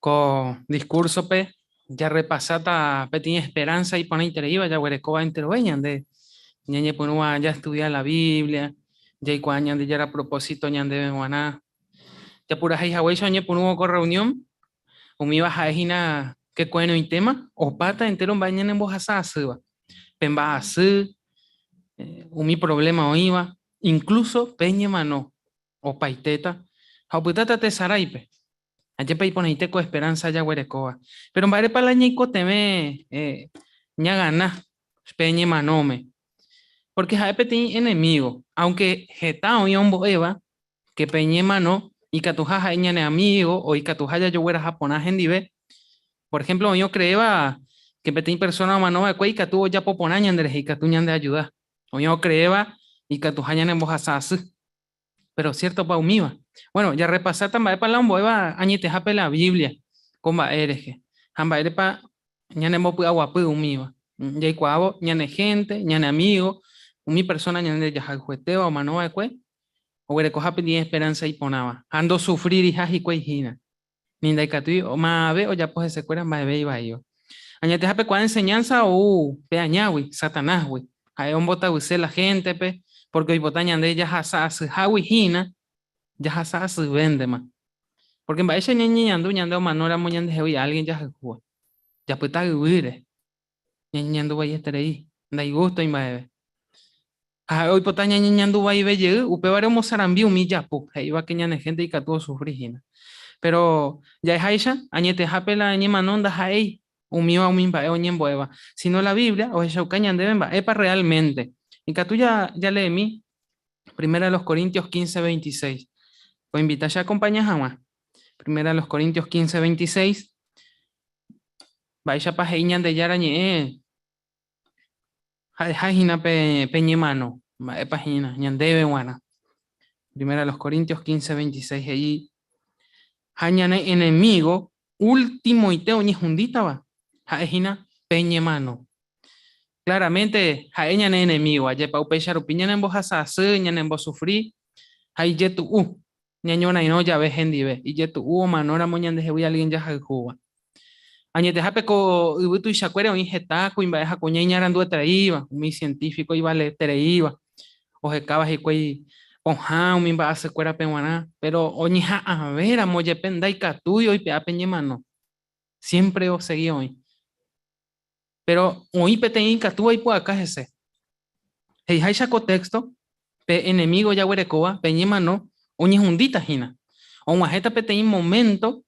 Ko discurso-pe jarrepasáta peteĩ esperanza iporãitereíva jaguerekóva enterove ñande ñañepyrũva jaestudia la Biblia, jaikuaa Ñandejára propósito ñandéve g̃uarã. Japurahéi haguéicha oñepyrũvo ko reunión, umíva ha'e hína ke ko'ẽrõitéma opáta entéro mba'e ñanembohasa asýva, pe mba'asy, umi problema oĩva, incluso pe ñemano opaitéta ha opytáta tesaráipe. Ajépa iporãite ko esperanza jaguerekóva. Pero mba'érepa la ñaikotevẽ ñagana pe ñemanóme? Porque ha'e peteĩ enemigo, aunque heta oĩ ombo'éva que pe ñemano ikatuha ha'e ñane amigo o ikatuha jajogueraha porã hendive. Por ejemplo, oĩ ocreéva que peteĩ persona omanova'ekue ikatu ojapo porã ñanderehe, ikatu ñandeayuda. Oĩ ocreéva ikatuha ñanembohasa asy. Pero ciertopa umíva? Bueno, jarrepasáta mba'épa la ombo'éva añetehápe la Biblia ko mba'e rehe, ha mba'érepa ñanembopy'aguapy umíva. Jaikuaávo ñane hénte, ñane amígo, umi persóna ñande jahayhuetéva omano va'ekue, oguerekoha peteĩ esperánsa iporãva ha ndosufririha hikuái hína. Ni ndaikatúi mave ojapo hesekuéra mba'eve ivaíva. Añetehápe ko'ã enseñánsa ou pe añágui, Satanásgui. Ha'e ombotavyse la héntepe pórke oipota ñande jahasa asyhágui hína, jahasa asyvéntema. Pórke mba'éicha ñañeñandu ñande omanóramo ñandehegui álgien jahayhúva? Japyta yvýre. Ñañeñandu vaieterei, ndaigústoi mba'eve. Ha ha'e oipota ñañeñandu vaive jey, upévare omosarambi umi japu, he'íva ke ñane hénte ikatu osufri hína. Péro ja'eháicha, añetehápe la ñemano ndaha'éi umíva umi mba'e oñembo'éva, síno la Biblia ohechauka ñandéve mba'épa rreálmente. Ikatu jaleemi Primera de los Corintios 15, 26. Poinvita che acompaña hag̃ua. Primera de los Corintios 15, 26. Mba'éichapa he'i Ñandejára Ñe'ẽ ha'eha hína pe, pe ñemano? Mba'épa hína ñandéve g̃uarã? Primera de los Corintios 15, 26 he'i, Ha ñane enemigo ultimoite oñehundítava ha'e hína pe ñemano. Claramente ha'e ñane enemigo, ajépa upéicha rupi ñanembohasa asy, ñanembosufri ha ijetu'u. Ñañorairõ jave hendive, ijetu'u omanóramo ñandehegui álgien jahayhúva. Añetehápe ko yvy tuichakuére oĩ heta kuimba'e ha kuña iñaranduetereíva, umi sientífiko ivaletereíva, ohekáva hikuái pohã umi mba'asykuérape g̃uarã, péro oñeha'ãvéramo jepe ndaikatúi oipe'a pe ñemano. Siémpre osegi oĩ. Péro oĩ peteĩ ikatúva ipu'aka hese. He'iháicha ko téxto, pe enemígo jaguerekóva, pe ñemano, oñehundíta hína. Og̃uahẽta peteĩ moménto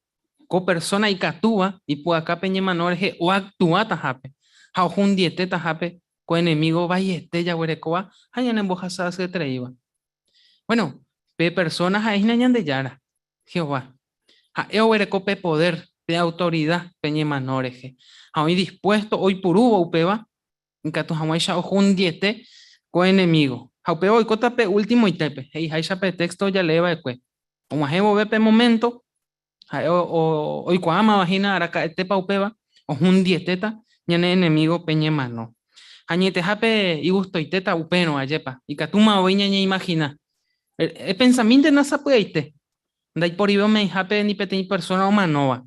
ko persóna ikatúva ipu'aka pe ñemano rehe oaktuátahápe ha ohundietétahápe ko enemígo vaiete jaguerekóva ha ñanembohasa asyetereíva. Bueno, pe persóna ha'e hína Ñandejára. Jehová. Ha'e oguereko pe podér, pe autorida pe ñemano rehe, ha oĩ dispuésto oipurúvo upéva ikatu hag̃uáicha ohundiete ko enemígo. Ha upéva oikóta pe ultimoitépe, he'iháicha pe téxto ojalee va'ekue. Og̃uahẽ vove pe moménto, ha'e oikuaámava hína araka'etépa upéva ohundietéta ñane enemígo pe ñemano. Ha añetehápe igustoitéta upérõ, ajépa, ikatúma voi ñañeimagina Epensamíntena sapy'aite, ndaiporive ome'ẽhápe ni peteĩ persóna omanóva.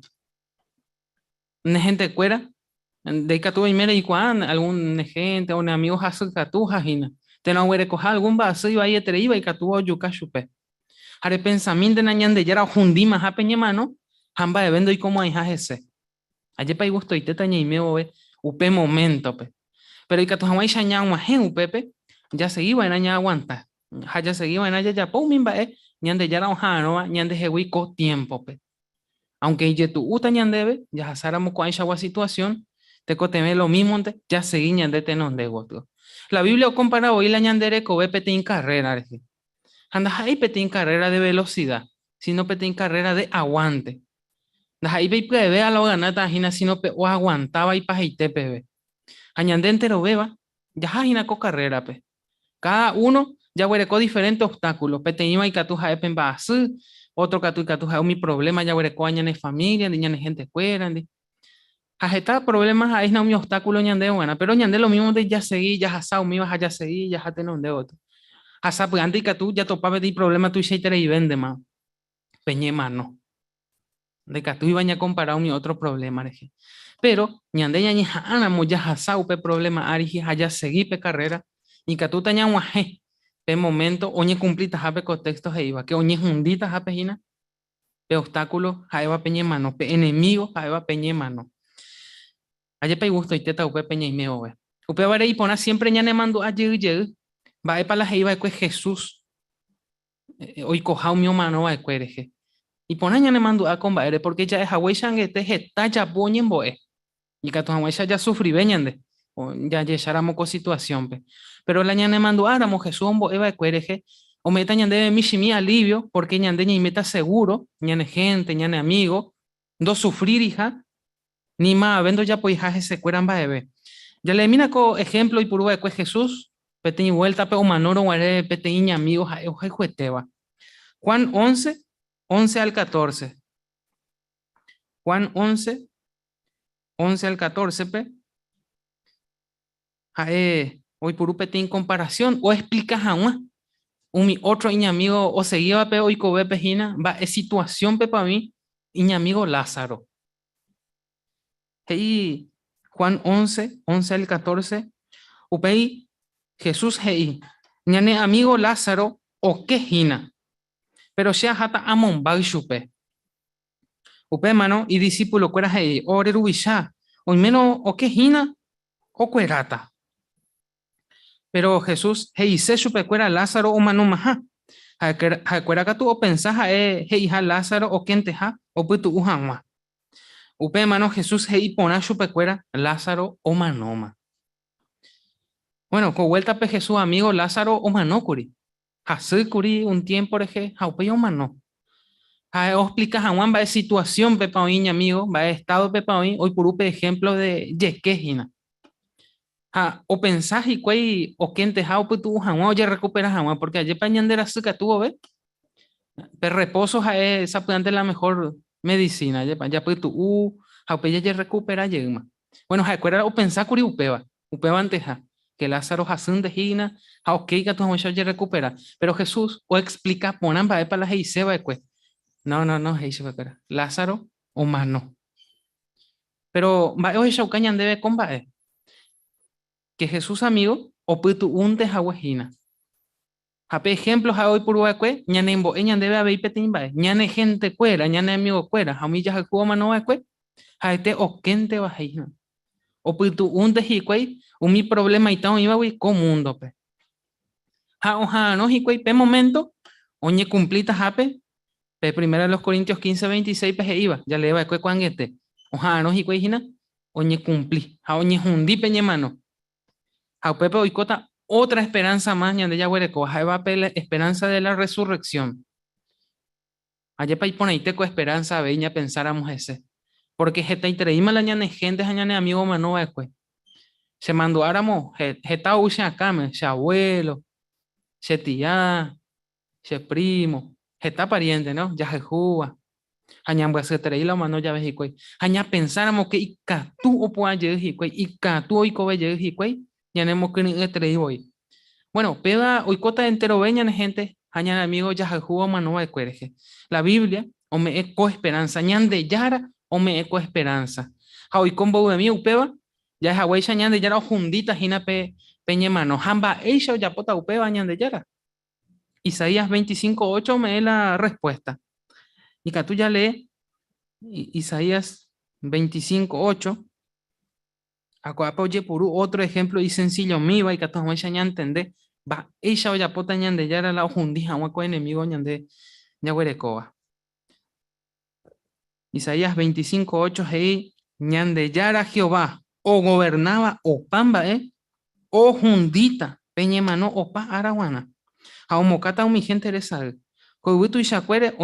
Ne hentekuéra, nde ikatu oime reikuaa algún ne hénte o ne amígo hasykatuha hína, térã oguerekoha algún mba'asy ivaietereíva ikatúva ojuka chupe. Ha repensamíntena Ñandejára ohundímaha pe ñemano ha mba'eve ndoikomo'ãiha hese. Ajépa igustoitéta ñaime vove upe moméntope. Péro ikatu hag̃uáicha ñag̃uahẽ upépe, jasegi va'erã ñaaguanta ha jasegi va'erã jajapo umi mba'e Ñandejára oha'arõva ñandehegui ko tiémpope. Aunke ijetu'úta ñandéve jahasáramo ko'ãichagua situasión, tekotevẽ lomímonte jasegi ñande tenonde gotyo. La Biblia okompara voi la ñande rekove peteĩ karréra rehe. Ha ndaha'éi peteĩ karréra de velosida, síno peteĩ karréra de aguánte. Ndaha'éi pe ipya'evéva la oganáta hína síno pe oaguantáva ipahaite peve. Ha ñande enterovéva jaha hína ko karrérape. Káda uno jaguereko diferénte obstákulo, peteĩva ikatu ha'e pe mba'asy, ótro katu ikatu ha'e umi provléma jaguerekóva ñane famíliandi, ñane hentekuérandi. Ha heta provléma ha'e hína umi obstákulo ñandéve g̃uarã, péro ñande lomímonte jasegi jahasa umíva ha jasegi jaha tenonde gotyo. Ha sapy'ánte ikatu jatopa peteĩ provléma tuichaitereivéntema, pe ñemano. Ndaikatúiva ñakompara umi ótro provléma rehe. Péro ñande ñañeha'ãramo jahasa upe provléma ári ha jasegi pe karréra, ikatúta ñag̃uahẽ pe moménto oñekumplitahápe ko téxto he'íva, ke oñehunditahápe hína pe obstáculo ha'éva pe ñemano, pe enemígo ha'éva pe ñemano. Ajépa igustoitéta upépe ñaime vove. Upévare iporã siémpre ñanemandu'a jey jey mba'épa la he'i va'ekue Jesús oikoha umi omano va'ekue rehe. Iporã ñanemandu'a ko mba'ére pórke ja'e haguéicha angete heta japu oñembo'e, ikatu hag̃uáicha jasufrive ñande jajecháramo ko situasiónpe. Péro la ñanemandu'áramo Jesús ombo'e va'ekue rehe, ome'ẽta ñandéve michĩmi alívio pórke ñande ñaiméta segúro ñane hénte, ñane amígo ndosufririha ni mavave ndojapoiha hesekuéra mba'eve. Jaleemína ko ehémplo oipuru va'ekue Jesús peteĩ vuéltape omanórõ guare peteĩ iñamígo ha'e ohayhuetéva. Juan 11, 11 al 14. Juan 11, 11 al 14-pe ha'e oipuru peteĩ komparasión oexplika hag̃ua umi ótro iñamígo osegívape oikovépe hína mba'e situasiónpepa oĩ iñamígo Lázaro. He'i Juan 11, 11 al 14, upéi Jesús he'i, Ñane amígo Lázaro oke hína, péro che aháta amombáy chupe. Upémarõ idisipulokuéra he'i, Ore Ruvicha, oimérõ oke hína, okueráta. Péro Jesús he'ise chupekuéra Lázaro omanomaha. Ha'ekuéra katu opensa ha'e he'iha Lázaro okénteha opytu'u hag̃ua. Upémarõ Jesús he'i porã chupekuéra, Lázaro omanóma. Bueno, ko vuéltape Jesús amígo Lázaro omanókuri. Hasýkuri un tiémpo rehe ha upéi omano. Ha'e oexplika hag̃ua mba'e situasiónpepa oĩ iñamígo, mba'e estádopepa oĩ, oipuru pe ehémplo de jeke hína. Ha opensa hikuái okénteha opytu'u hag̃ua ojerrekupera hag̃ua, pórke ajépa ñanderasykatu vove, pe rrepóso ha'e sapy'ánte la mehór medisína, ajépa japytu'u ha upéi jajerrekupera jeýma. Bueno, ha'ekuéra opensa kuri upéva, upévanteha, ke Lázaro hasýnte hína ha oke ikatu hag̃uáicha ojerrekupera. Péro Jesús oexplika porã mba'épa la he'ise va'ekue. No, no, no, he'i chupekuéra, Lázaro omano. Péro mba'e ohechauka ñandéve ko mba'e? Ke Jesús amígo opytu'únte hague hína. Ha pe ehémplo ha'e oipuru va'ekue ñanembo'e ñandéve avei peteĩ mba'e, ñane hentekuéra, ñane amigokuéra ha umi jahayhu omano va'ekue, ha'ete okénteva hína. Opytu'únte hikuái umi provlemaita oĩvagui ko múndope. Ha oha'arõ hikuái pe moménto oñekumplitahápe pe Primera de los Corintios 15, 26-pe he'íva, jalee va'ekue ko angete, oha'arõ hikuái hína oñekumpli ha oñehundi pe ñemano. Ha upépe oikóta ótra esperánsa mas ñande jaguerekóva, ha'éva pe esperánsa de la rresurreksión. Ajépa iporãite ko esperánsa avei ñapensáramo hese, pórke hetaitereíma la ñane hénte ha ñane amígo omano va'ekue. Chemandu'áramo heta ou che akãme, che avuélo, che tia, che prímo, heta pariénte, no? Jahayhúva. Ha ñambyasyeterei la omano jave hikuái. Ha ñapensáramo ke ikatu opu'ã jey hikuái, ikatu oikove jey hikuái, ñanemokyre'ỹeterei voi. Bueno, péva oikóta enterove ñane hénte ha ñane amígo jahayhúva omano va'ekue rehe. La Biblia ome'ẽ ko esperánsa, Ñandejára ome'ẽ ko esperánsa. Ha oiko mbovymi upéva, ja'ehaguéicha Ñandejára ohundíta hína pe ñemano. Ha mba'éicha ojapóta upéva Ñandejára? Isaías 25:8 ome'ẽ la respuesta. Ikatu jalee Isaías 25:8. Ha ko'ápe ojepuru ótro ehémplo isensillomíva ikatu hag̃uáicha ñantende mba'éicha ojapóta Ñandejára la ohundi hag̃ua ko enemígo ñande jaguerekóva. Isaías 25:8 he'i, Ñandejára Jehová ogovernáva opa mba'e, ohundíta pe ñemano opa ára g̃uarã, ha omokáta umi hénte resay. Ko yvy tuichakuére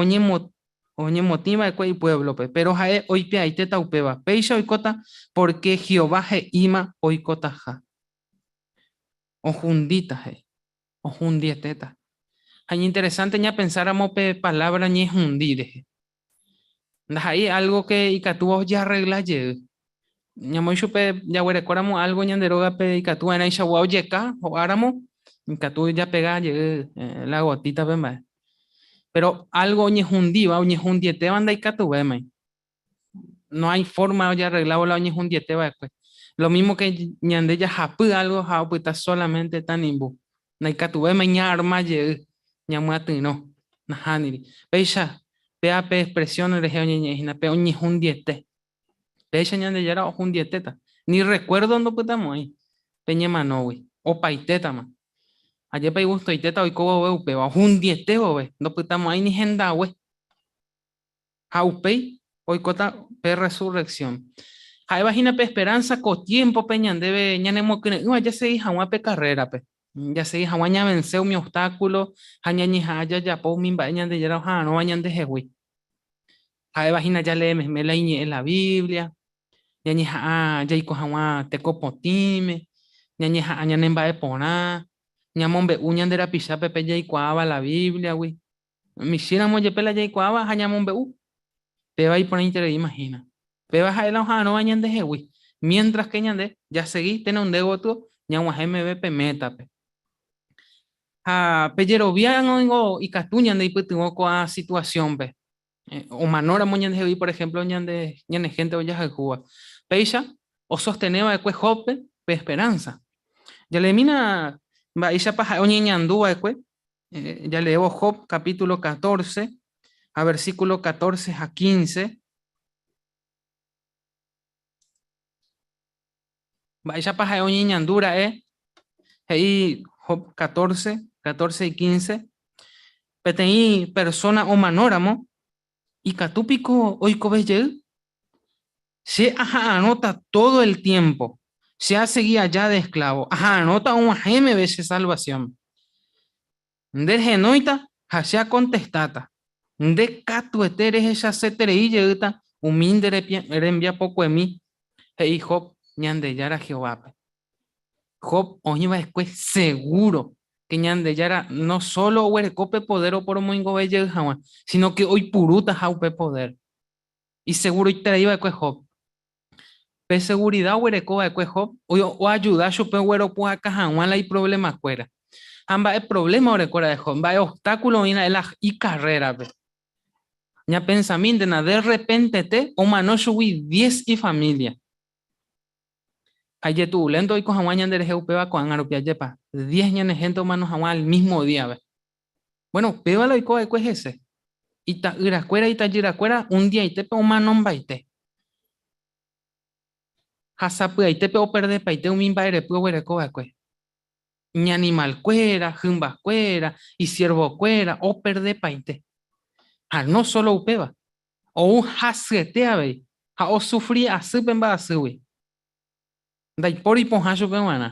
oñemotĩ va'ekue ipuévlope, péro ha'e oipe'aitéta upéva. Péicha oikóta pórke Jehová he'íma oikotaha. Ohundíta, he'i. Ohundietéta. Ha iñinteresánte ñapensáramo pe palávra ñehundi rehe. Ndaha'éi álgo ke ikatúva ojearregla jey. Ñamoĩ chupe jaguerekóramo álgo ñande rógape ikatu va'erãichagua ojeka ho'áramo, ikatu japega jey la gotítape mba'e. Péro álgo oñehundíva, oñehundietéva ndaikatuvémai. No hay forma ojearreglávo la oñehundiete va'ekue. Lo mismo que ñande jahapy algo ha opyta solamente tanimbu. Ndaikatuvéima ñaarma jey, ñamyatyrõ. Nahániri. Péicha, péa pe expresión rehe oñeñe'ẽ hína, pe oñehundiete. Péicha Ñandejára ohundietéta. Ni recuerdo ndopytamo'ãi pe ñemanógui. Opaitétama. Ajépa igustoitéta oiko vove upéva, ohundiete vove, ndopytamo'ãi ni hendague. Ha upéi oikóta pe resurrección. Ha'éva hína pe esperanza ko tiémpope ñandéve ñanemokyre'ỹva jasegi hag̃ua pe karrérape, jasegi hag̃ua ñavense umi obstáculo ha ñañeha'ã jajapo umi mba'e Ñandejára oha'arõva ñandehegui. Ha'éva hína jalee meme la iñe'ẽ la Biblia, ñañeha'ã jaiko hag̃ua teko potĩme, ñañeha'ã ñanemba'eporã, ñamombe'u ñande rapichápe pe jaikuaáva la Bíbliagui. Michĩramo jepe la jaikuaáva ha ñamombe'u, péva iporãitereíma hína. Péva ha'e la oha'arõva ñandehegui, miéntras ke ñande jasegi tenonde gotyo ñag̃uahẽ meve pe métape. Ha pe jerovia ningo ikatu ñande ipytyvõ ko'ã situasiónpe. Omanóramo ñandehegui, por ejemplo, ñande, ñane hénte ojahayhúva. Péicha osostene va'ekue Jóbpe pe esperánsa. Jaleemína mba'éichapa ha'e oñeñandu va'ekue Jaleévo Job capítulo 14, ha versículo 14 ha 15. Mba'éichapa ha'e oñeñandu ra'e? He'i Job 14, 14 y 15. Peteĩ persona omanóramo, ikatu piko oikove jey? Che aha'arõta todo el tiempo, che asegi aja de esclavo, aha'arõta og̃uahẽ meve che salvación. Nde rehenóita ha che akontestáta, nde katuete rehechaseterei jeýta umi nde rembiapokuemi, he'i Job Ñandejára Jehovápe. Job oĩ va'ekue segúro ke Ñandejára no sólo oguereko pe podér oporomoingove jey hag̃ua, síno ke oipurútaha upe podér. Iseguroiterei va'ekue Job. Pe segurida oguereko va'ekue Job oajuda chupe ogueropu'aka hag̃ua la iprovlemakuéra. Ha mba'e provléma oreko ra'e Job? Mba'e obstákulo oĩ ra'e la ikarrérape? Ñapensamíntena, derrepentete omano chugui diez ifamília. Ha ijetu'ulénte oiko hag̃ua ñanderehe upéva ko'ág̃a rupi, ajépa? Diez ñane hénte omano hag̃ua al mísmo díape. Bueno, upéva la oiko va'ekue hese. Ita'yrakuéra, itajyrakuéra un diaitépe omanombaite. Ha sapy'aitépe operdepaite umi mba'erepy oguereko va'ekue. Iñanimalkuéra, hymbakuéra, isiervokuéra, operdepaite. Ha no sólo upéva, ou hasyete avei ha osufri asy pe mba'asýgui. Ndaipóri pohã chupe g̃uarã.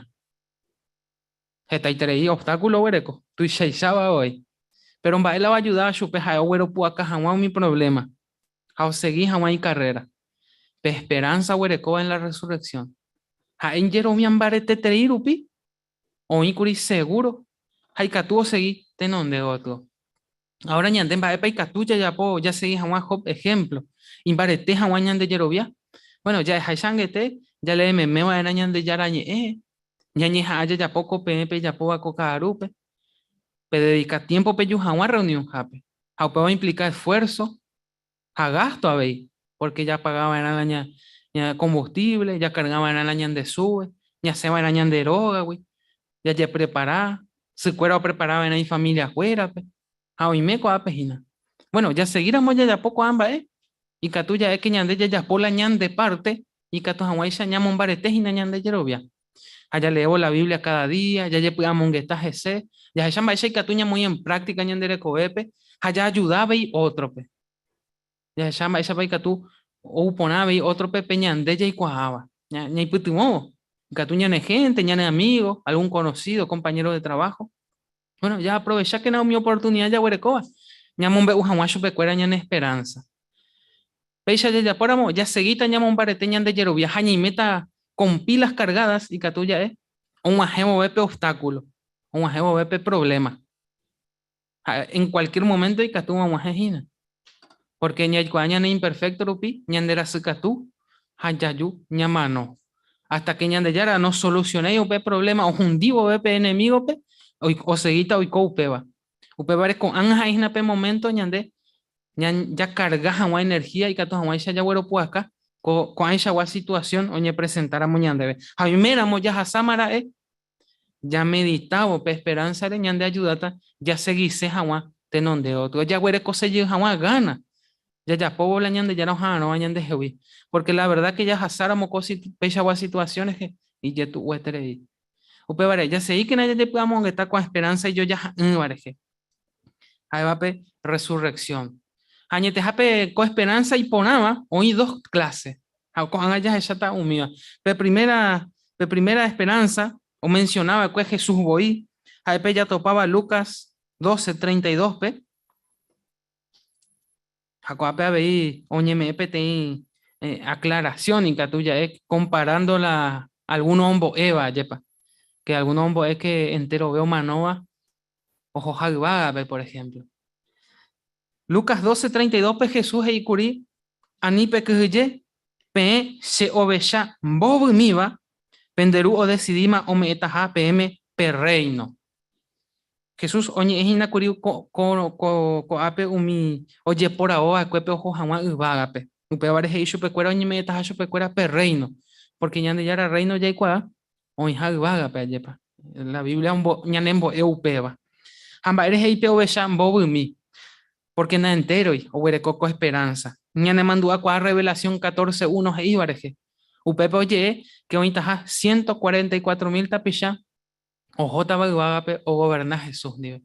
Hetaiterei obstáculo oguereko, tuichaicháva voi. Péro mba'e la oajudáva chupe ha'e ogueropu'aka hag̃ua umi provléma ha osegi hag̃ua ikarréra? Pe esperánsa oguerekóva en la rresurreksión. Ha'e ijerovia mbareteterei rupi oĩ kuri segúro ha ikatu osegi tenonde gotyo. Ahora ñande mba'épa ikatu jajapo jasegi hag̃ua Job ehémplo, imbarete hag̃ua ñande jerovia? Bueno, ja'eháicha angete, jalee meme va'erã Ñandejára Ñe'ẽ, ñañeha'ã jajapo ko peẽ pejapóva ko ka'arúpe, pededika tiempo peju hag̃ua reunionhápe, ha upéva oimplika esfuerzo ha gasto avei, porque japaga va'erã la ña combustible, jakarga va'erã la ñande sube, ñasẽ va'erã ñande rógagui, jajeprepara, sykuéra oprepara va'erã ifamiliakuérape, ha oime ko'ápe hína. Bueno, jasegíramo jajapo ko'ã mba'e, ikatu ja'e ke ñande jajapo la ñande parte ikatu hag̃uáicha ñamombarete hína ñande jerovia. Ha jaleévo la Biblia káda día, jajepy'amongeta hese, jahecha mba'éicha ikatu ñamoĩ en práctica ñande rekovépe ha jaajuda avei ótrope. Jahecha mba'éichapa ikatu ou porã avei ótrope pe ñande jaikuaáva, ñaipytyvõvo. Ikatu ñane hénte, ñane amígo, algún conocido, compañero de trabajo. Bueno, jaaprovechákena umi oportunida jaguerekóva ñamombe'u hag̃ua chupekuéra ñane esperánsa. Péicha jajapóramo, jasegíta ñamombarete ñande jerovia ha ñaiméta con pilas cargadas, ikatu ja'e, og̃uahẽ vove pe obstáculo, og̃uahẽ vove pe problema. Ha en cualquier momento ikatu og̃uahẽ hína. Porque ñaikuaa ñane imperfecto rupi, ñande rasykatu ha jaju ñamano. Hasta que Ñandejára no solucionéi upe problema ohundi vove pe enemigo-pe, osegíta oiko upéva. Upévare ko'ág̃a ha'e hína pe momento ñande jakarga hag̃ua energía ikatu hag̃uáicha jagueropu'aka. Ko ko'ãichagua situación oñepresentáramo ñandéve. Ha oiméramo jahasáma ra'e, jameditávo pe esperanza-re ñande ayudáta jaseguise hag̃ua tenonde gotyo, jaguerekose jey hag̃ua gana jajapóvo la Ñandejára oha'arõva ñandehegui. Porque la verdad que jahasáramo ko peichagua situación rehe ijetu'ueterei. Upévare, jaseíkena jajepy'amongeta ko'ã esperanza ijojaha'ỹva rehe, ha'éva pe resurrección. Ha añetehápe ko esperanza iporãva oĩ dos clase, ha ko'ág̃a jahecháta umíva. Pe primera, pe primera esperanza omenciona va'ekue Jesús voi, ha'e pe jatopáva Lucas 12, 32-pe, Ha ko'ápe avei oñeme'ẽ peteĩ aclaración ikatu ja'e comparando la alguno ombo'éva, ajépa, que alguno ombo'e que enterove omanóva ohoha yvágape, por ejemplo. Lucas 12:32-pe Jesús he'i kuri, Ani pekyhyje, peẽ che ovecha mbovymíva, pende Ru odesidíma ome'ẽtaha peẽme pe Rréino. Jesús oñe'ẽ hína kuri ko'ápe umi ojeporavo va'ekuépe oho hag̃ua yvágape. Upévare he'i chupekuéra oñeme'ẽtaha chupekuéra pe Rréino, pórke Ñandejára Rréino jaikuaa oĩha yvágape, ajépa. La Biblia ñanembo'e upéva. Ha mba'ére he'i pe ovecha mbovymi? Pórke naentéroi oguereko ko esperánsa. Ñanemandu'akuaa Revelación 14:1 he'íva rehe. Upépe oje'e ke oĩtaha 144 mil tapicha ohótava yvágape ogoverna Jesús ndive.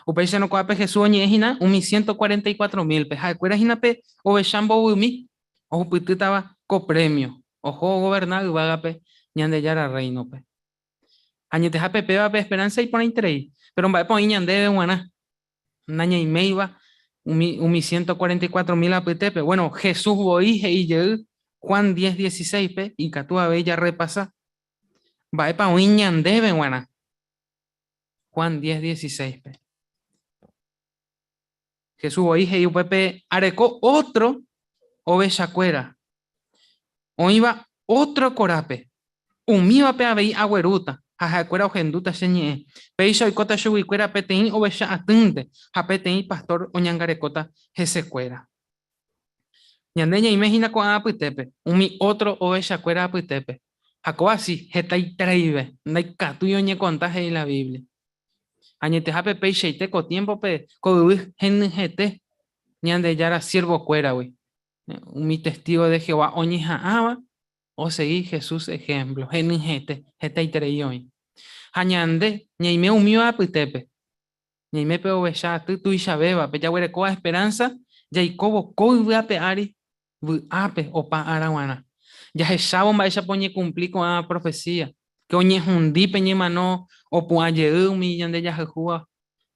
Upéicharõ ko'ápe Jesús oñe'ẽ hína umi 144 mil-pe, ha'ekuéra hína pe ovecha mbovymi ohupytýtava ko premio, oho ogoverna yvágape Ñandejára Rréinope. Añetehápe péva pe esperanza iporãiterei, péro mba'épa oĩ ñandéve g̃uarã nañaiméiva umi umi 144 mil apytépe? Bueno, Jesús voi he'i jey Juan 10, 16-pe, ikatu avei jarrepasa. Mba'épa oĩ ñandéve g̃uarã? Juan 10, 16-pe. Jesús voi he'i upépe areko ótro ovechakuéra oĩva ótro korápe, umívape avei aguerúta ha ha'ekuéra ohendúta che ñe'ẽ. Péicha oikóta chuguikuéra peteĩ ovecha atýnte ha peteĩ pastór oñangarekóta hesekuéra. Ñande ñaime hína ko'ã apytépe, umi ótro ovechakuéra apytépe. Ha kóva si, hetaitereive, ndaikatúi oñekonta he'i la Biblia. Añetehápe peichaite ko tiémpope ko yvy henyhẽte Ñandejára siervokuéragui, umi testígo de Jehová oñeha'ãva osegi Jesús ehémplo, henyhẽte, hetaiterei oĩ. Ha ñande ñaime umíva apytépe. Ñaime pe ovecha aty tuichavéva, pe jaguerekóva esperanza jaikóvo ko yvy ape ári vy'ápe opa ára g̃uarã. Jahechávo mba'éichapa oñekumpli ko'ã profecía, ke oñehundi pe ñemano opu'ã jey umi ñande jahayhúva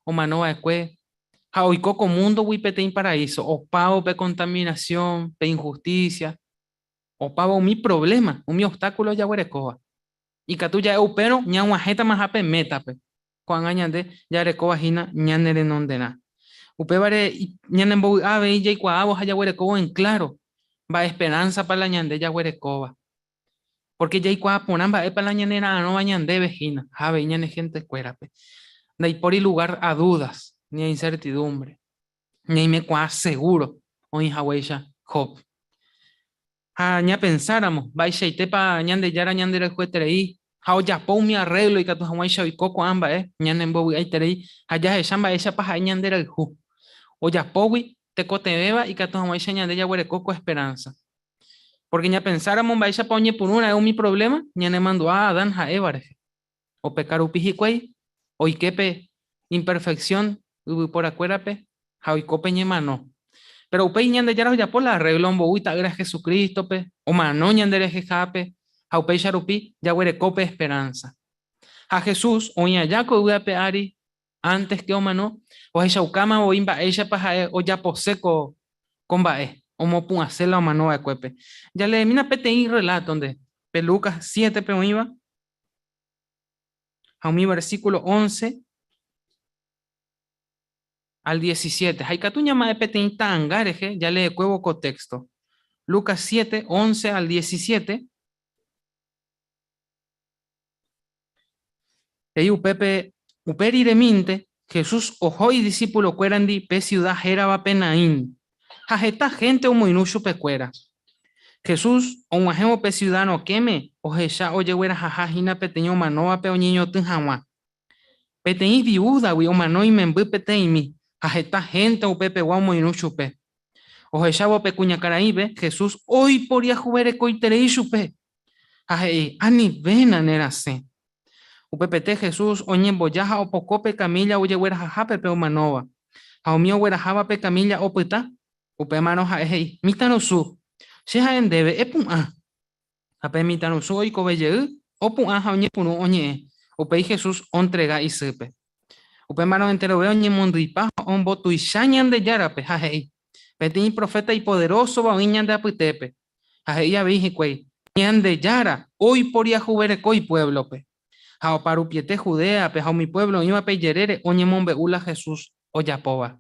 omano va'ekue, ha oiko ko múndogui peteĩ paraíso, opávo pe contaminación, pe injusticia, opávo umi problema, umi obstáculo jaguerekóva. Ikatu ja'e upérõ ñag̃uahẽtamaha pe métape. Ko'ág̃a ñande jarekóva hína ñane renonderã. Upévare ñanembovy'a avei jaikuaávo ha jaguerekóvo en kláro mba'e esperánsapa la ñande jaguerekóva. Pórke jaikuaa porã mba'épa la ñanera'arõva ñandéve hína ha avei ñane hentekuérape. Ndaipóri lugár a dudas ni a incertidumbre. Ñaimekuaa segúro oĩ haguéicha Job. Ha ñapensáramo mba'eichaitépa Ñandejára ñanderayhueterei ha ojapo umi arréglo ikatu hag̃uáicha oiko ko'ã mba'e, ñanembovy'aiterei ha jahecha mba'éichapa ha'e ñanderayhu. Ojapógui tekotevẽva ikatu hag̃uáicha ñande jaguereko ko esperánsa. Pórke ñapensáramo mba'éichapa oñepyrũra'e umi provléma, ñanemandu'a Adán ha Eva rehe. Opeka rupi hikuái, oike pe imperfeksión yvyporakuérape ha oiko pe ñemano. Péro upéi Ñandejára ojapo la arréglo ombou Ita'ýra Jesucrístope, omano ñanderehehápe ha upéicha rupi jaguereko pe esperánsa. Ha Jesús oĩ aja ko yvy ape ári, ántes ke omano, ohechaukáma voi mba'éichapa ha'e ojapose ko ko mba'e, omopu'ãse la omano va'ekuépe. Jaleemína peteĩ rreláto nde, pe Lucas 7-pe oĩva, ha umi versículo 11 al 17. Ha ikatu ñama'ẽ peteĩ ta'anga rehe jaleekuévo ko texto. Lucas 7, 11 al 17. He'i upépe, upe riremínte, Jesús oho idisipulokuérandi pe siuda héravape Naín, ha heta hénte omoirũ chupekuéra. Jesús og̃uahẽvo pe siuda rokẽme ohecha ojeguerahaha hína peteĩ omanóvape oñeñotỹ hag̃ua. Peteĩ viúdagui omano imemby peteĩmi ha heta hénte upepegua omoirũ chupe. Ohechávo pe kuñakaraípe, Jesús oiporiahuverekoiterei chupe ha he'i, Anivéna nerasẽ. Upepete Jesús oñemboja ha opoko pe kamílla ojeguerahahápe pe omanóva. Ha umi ogueraháva pe kamílla opyta, upémarõ ha'e he'i, Mitãrusu, che ha'e ndéve, epu'ã! Ha pe mitãrusu oikove jey, opu'ã ha oñepyrũ oñe'ẽ. Upéi Jesús ontrega isýpe. Upémarõ enterove oñemondyipa ha ombotuicha Ñandejárape ha he'i, Peteĩ proféta ipoderósova oĩ ñande apytépe. Ha he'i avei hikuái, Ñandejára oiporiahuvereko ipuévlope. Ha oparupiete Judéape ha umi puévlo oĩvape ijerére oñemombe'u la Jesús ojapóva.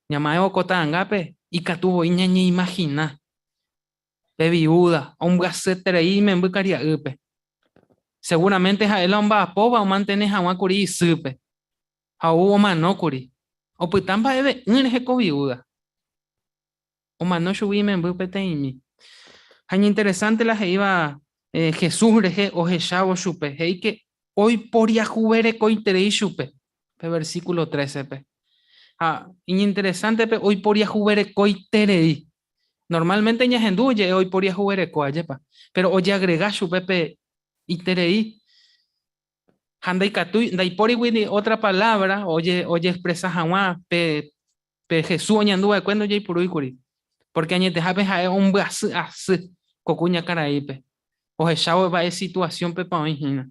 Ñama'ẽvo ko ta'angápe ikatu voi ñañeimahina Pe viúda ombyasyeterei imemby karia'ýpe. Seguramente ha'e la omba'apóva omantene hag̃ua kuri isýpe. Ha ou omano kuri. Opyta mba'eve'ỹ rehe ko viúda. Omano chugui imemby peteĩmi. Ha iñinteresánte la he'íva Jesús rehe ohechávo chupe. He'i ke oiporiahuverekoiterei chupe, pe versículo 13-pe. Ha iñinteresánte pe oiporiahuverekoiterei. Normalmente ñahendu oje'e oiporiahuvereko, ajépa? Péro ojeagrega chupe pe iterei ha ndaikatúi, ndaipórigui ni ótra palávra ojeexpresa hag̃ua pe pe Jesús oñandu va'ekue ndojeipurúi kuri, pórke añetehápe ha'e ombyasy asy ko kuñakaraípe, ohechávo mba'e situasiónpepa oĩ hína.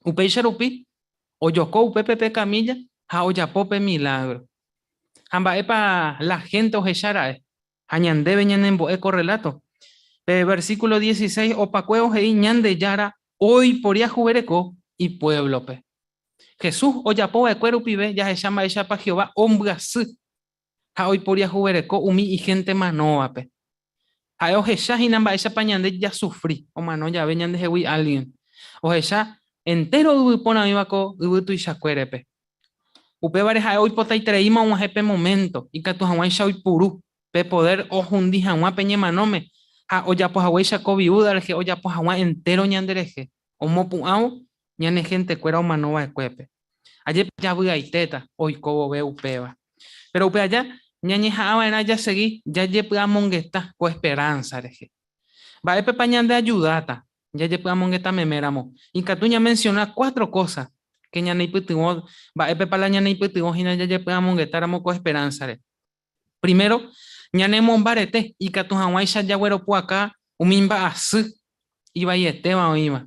Upéicha rupi, ojoko upépe pe kamílla ha ojapo pe milágro. Ha mba'épa la hénte ohecha ra'e? Ha ñandéve ñanembo'e ko rreláto. Pe versíkulo 16 opakuévo he'i Ñandejára oiporiahuvereko ipuévlope. Jesús ojapo va'ekue rupive jahecha mba'éichapa Jehová ombyasy ha oiporiahuvereko umi ihénte manóvape. Ha'e ohecha hína mba'éichapa ñande jasufri omano jave ñandehegui álgien. Ohecha entéro yvypóra oĩva ko yvy tuichakuérepe. Upévare ha'e oipotaitereíma og̃uahẽ pe moménto ikatu hag̃uáicha oipuru pe podér ohundi hag̃ua pe ñemanóme ha ojapo haguéicha ko viúda rehe ojapo hag̃ua entéro ñanderehe, omopu'ãvo ñane hentekuéra omano va'ekuépe. Ajépa javy'aitéta oiko vove upéva. Péro upe aja ñañeha'ã va'erã jasegi jajepy'amongeta ko esperánsa rehe. Mba'épepa ñandeajudáta Jajepy'amongeta meméramo, ikatu ñamensiona cuatro kósa ke ñaneipytyvõ. Mba'épepa la ñaneipytyvõ hína jajepy'amongetáramo ko esperánsare? Primero, ñanemombarete ikatu hag̃uáicha jagueropu'aka umi mba'asy ivaietéva oĩva.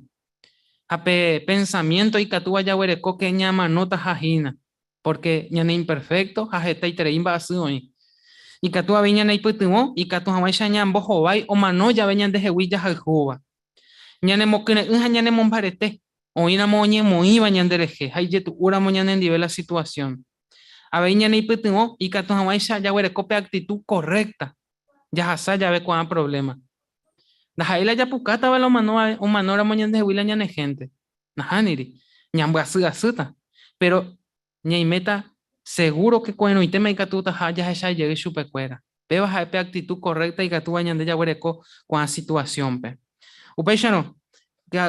Ha pe pensamiénto ikatúva jaguereko ke ñamanótaha hína, pórke ñaneimperfékto ha hetaiterei mba'asy oĩ. Ikatu avei ñaneipytyvõ ikatu hag̃uáicha ñambohovái omano jave ñandehegui jahayhúva. Ñanemokyre'ỹ ha ñanemombarete oĩramo oñemoĩva ñanderehe ha ijetu'úramo ñanendive la situasión. Avei ñaneipytyvõ ikatu hag̃uáicha jaguereko pe aktitu korrékta jahasa jave ko'ã provléma. Ndaha'éi la japukátava la omanóramo ñandehegui la ñane hénte. Nahániri, ñambyasy asýta, péro ñaiméta segúro ke ko'ẽrõitéma ikatutaha jahecha jey chupekuéra. Péva ha'e pe aktitu korrékta ikatúva ñande jaguereko ko'ã situasiónpe. Upéicharõ,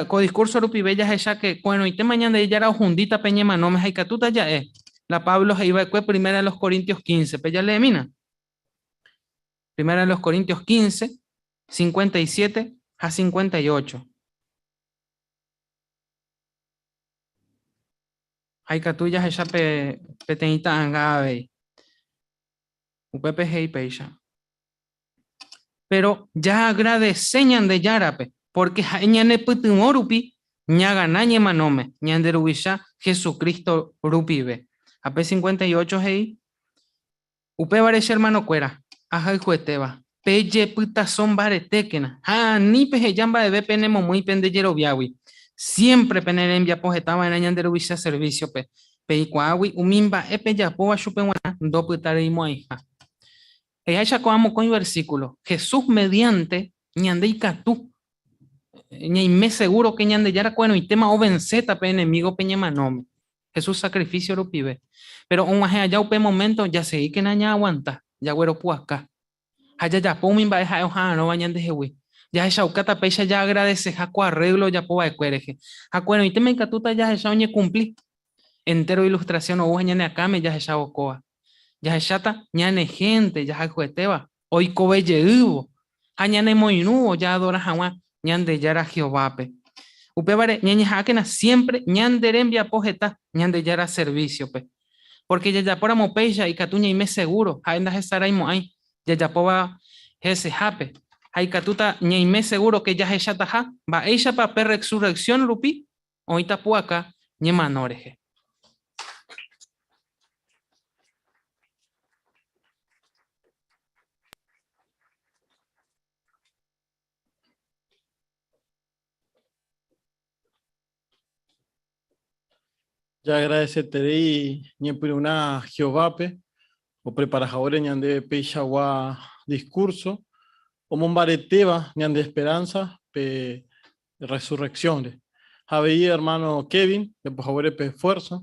ko diskúrso rupive jahecha ke ko'ẽrõitéma Ñandejára ohundíta pe ñemanóme ha ikatúta ja'e la Pablo he'i va'ekue Primera de los Corintios 15-pe. Jaleemína. Primera de los Corintios 15, 57 ha 58. Ha ikatu jahecha pe peteĩ ta'anga avei. Upépe he'i péicha. Péro jaagradese Ñandejárape, pórke ha'e ñanepytyvõ rupi ñagana ñemanóme, ñande Ruvicha Jesucristo rupive. Ha pe 58 he'i, Upévare che ermanokuéra ahayhuetéva, pejepytaso mbaretékena ha ani peheja mba'eve penemomýi pende jeroviágui. Siémpre pene rembiapo heta va'erã ñande Ruvicha servísiope, peikuaágui umi mba'e pejapóva chupe g̃uarã ndopytareimo'ãiha. He'iháicha ko'ã mokõi versíkulo, Jesús mediánte ñande ikatu ñaime segúro ke Ñandejára ko'ẽrõitéma ovenséta pe enemígope ñemanóme. Jesús sakrifísio rupive. Péro og̃uahẽ aja upe moménto, jasegíkena ñaaguanta, jagueropu'aka, ha jajapo umi mba'e ha'e oha'arõva ñandehegui. Jahechaukáta péicha jaagradeseha ko arréglo ojapo va'ekue rehe. Ha ko'ẽrõitéma ikatúta jahecha oñekumpli. Entéro ilustrasión oúva ñane akãme jahechávo kóva. Jahecháta ñane hénte jahayhuetéva oikove jeývo ha ñanemoirũvo jaadora hag̃ua Ñandejára Jehovápe. Upévare ñañeha'ãkena siémpre ñande rembiapo heta Ñandejára servísiope. Pórke jajapóramo péicha ikatu ñaime segúro ha'e ndahesaraimo'ãi jajapóva hesehápe, ha ikatúta ñaime segúro ke jahechataha mba'éichapa pe rresurreksión rupi oĩta pu'aka ñemano rehe. Jaagradeseterei ñepyrũrã Jehovápe oprepara haguére ñandéve peichagua diskúrso omombaretéva ñande esperánsa pe rresurreksiónre. Ha avei ermáno Kevin ojapo haguére pe esfuérso,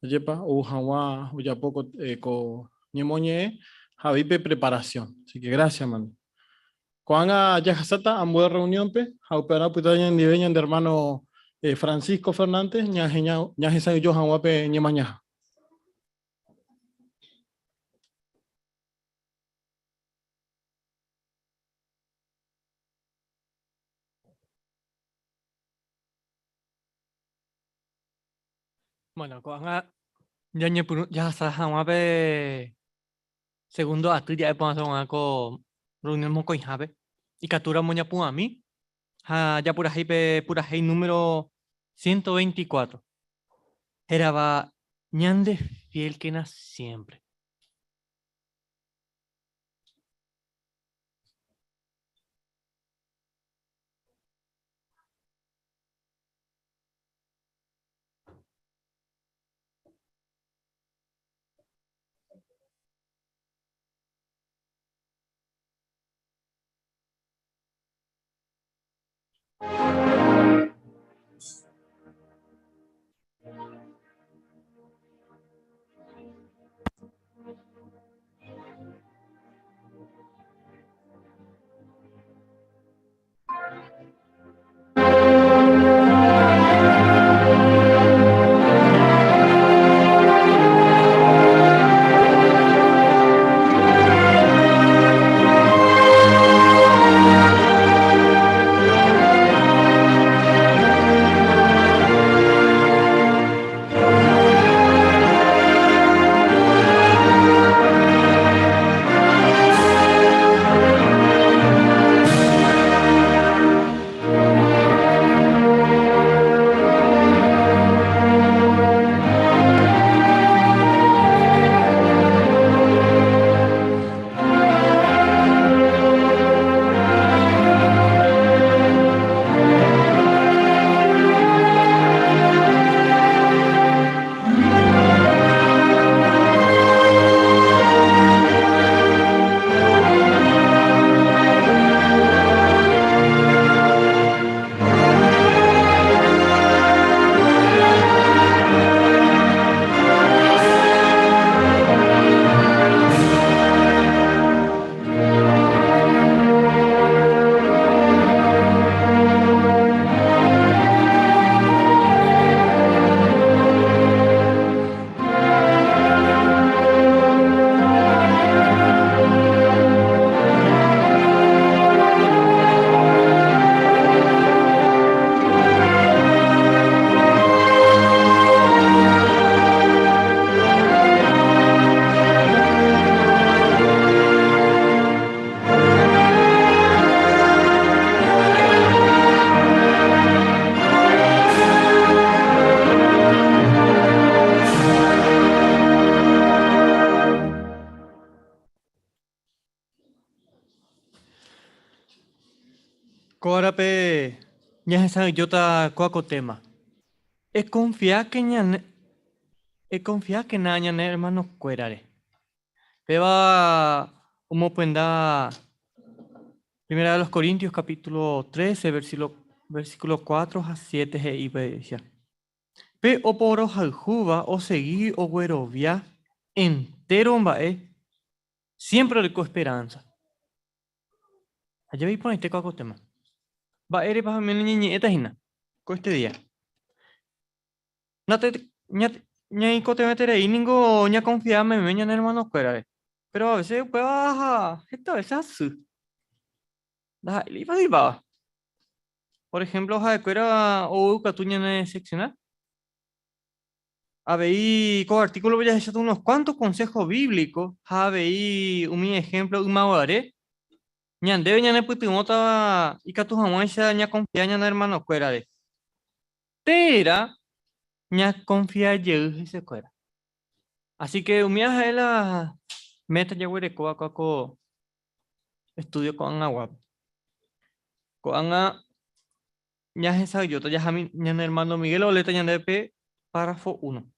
ajépa, ou hag̃ua ojapo ko ñemoñe'ẽ ha avei pe preparasión. Así ke grásia, ermáno. Ko'ág̃a jahasáta ambue rreuniónpe ha upearã opytáta ñanendive ñande ermáno Francisco Fernández ñahesa'ỹijo hag̃ua pe ñemañaha. Bueno, ko'ág̃a ñañepyrũ jahasa hag̃ua pe segundo aty ja'e porã hag̃ua ko reunión mokõihápe. Ikatúramo ñapu'ãmi ha japurahéi pe purahéi número 124, hérava Ñandefiélkena siémpre. Ko árape ñahesa'ỹijóta kóa ko téma. Ekonfiáke ñane Ekonfiákena ñane ermanokuérare. Péva omopyenda Primera de los Corintios capítulo 13, versículo, versículo 4 ha 7 he'i péicha. Pe oporohayhúva osegi oguerovia entéro mba'e, siémpre oreko esperánsa. Ajépa iporãite ko téma. Mba'érepa oimene ñañe'ẽta hína ko este día? Nate, ñaikotevẽterei ningo ñakonfia meme ñane hermanokuérare, péro a veces upéva heta veces hasy. Ndaha'éi ifásilpava. Por ejemplo, ha'ekuéra ou katu ñanedecepciona. Avei ko artículope jahecháta unos cuantos consejos bíblicos ha avei umi ejemplo ymaguare ñandéve ñanepytyvõtava ikatu hag̃uáicha ñakonfia ñane hermanokuérare térã ñakonfia jey hesekuéra. Así que umíva ha'e la meta jaguerekóva kua ko estudio ko'ag̃aguápe. Ko'ág̃a ñahesa'ỹijóta jahami ñane hermano Miguel oléta ñandéve pe párrafo uno.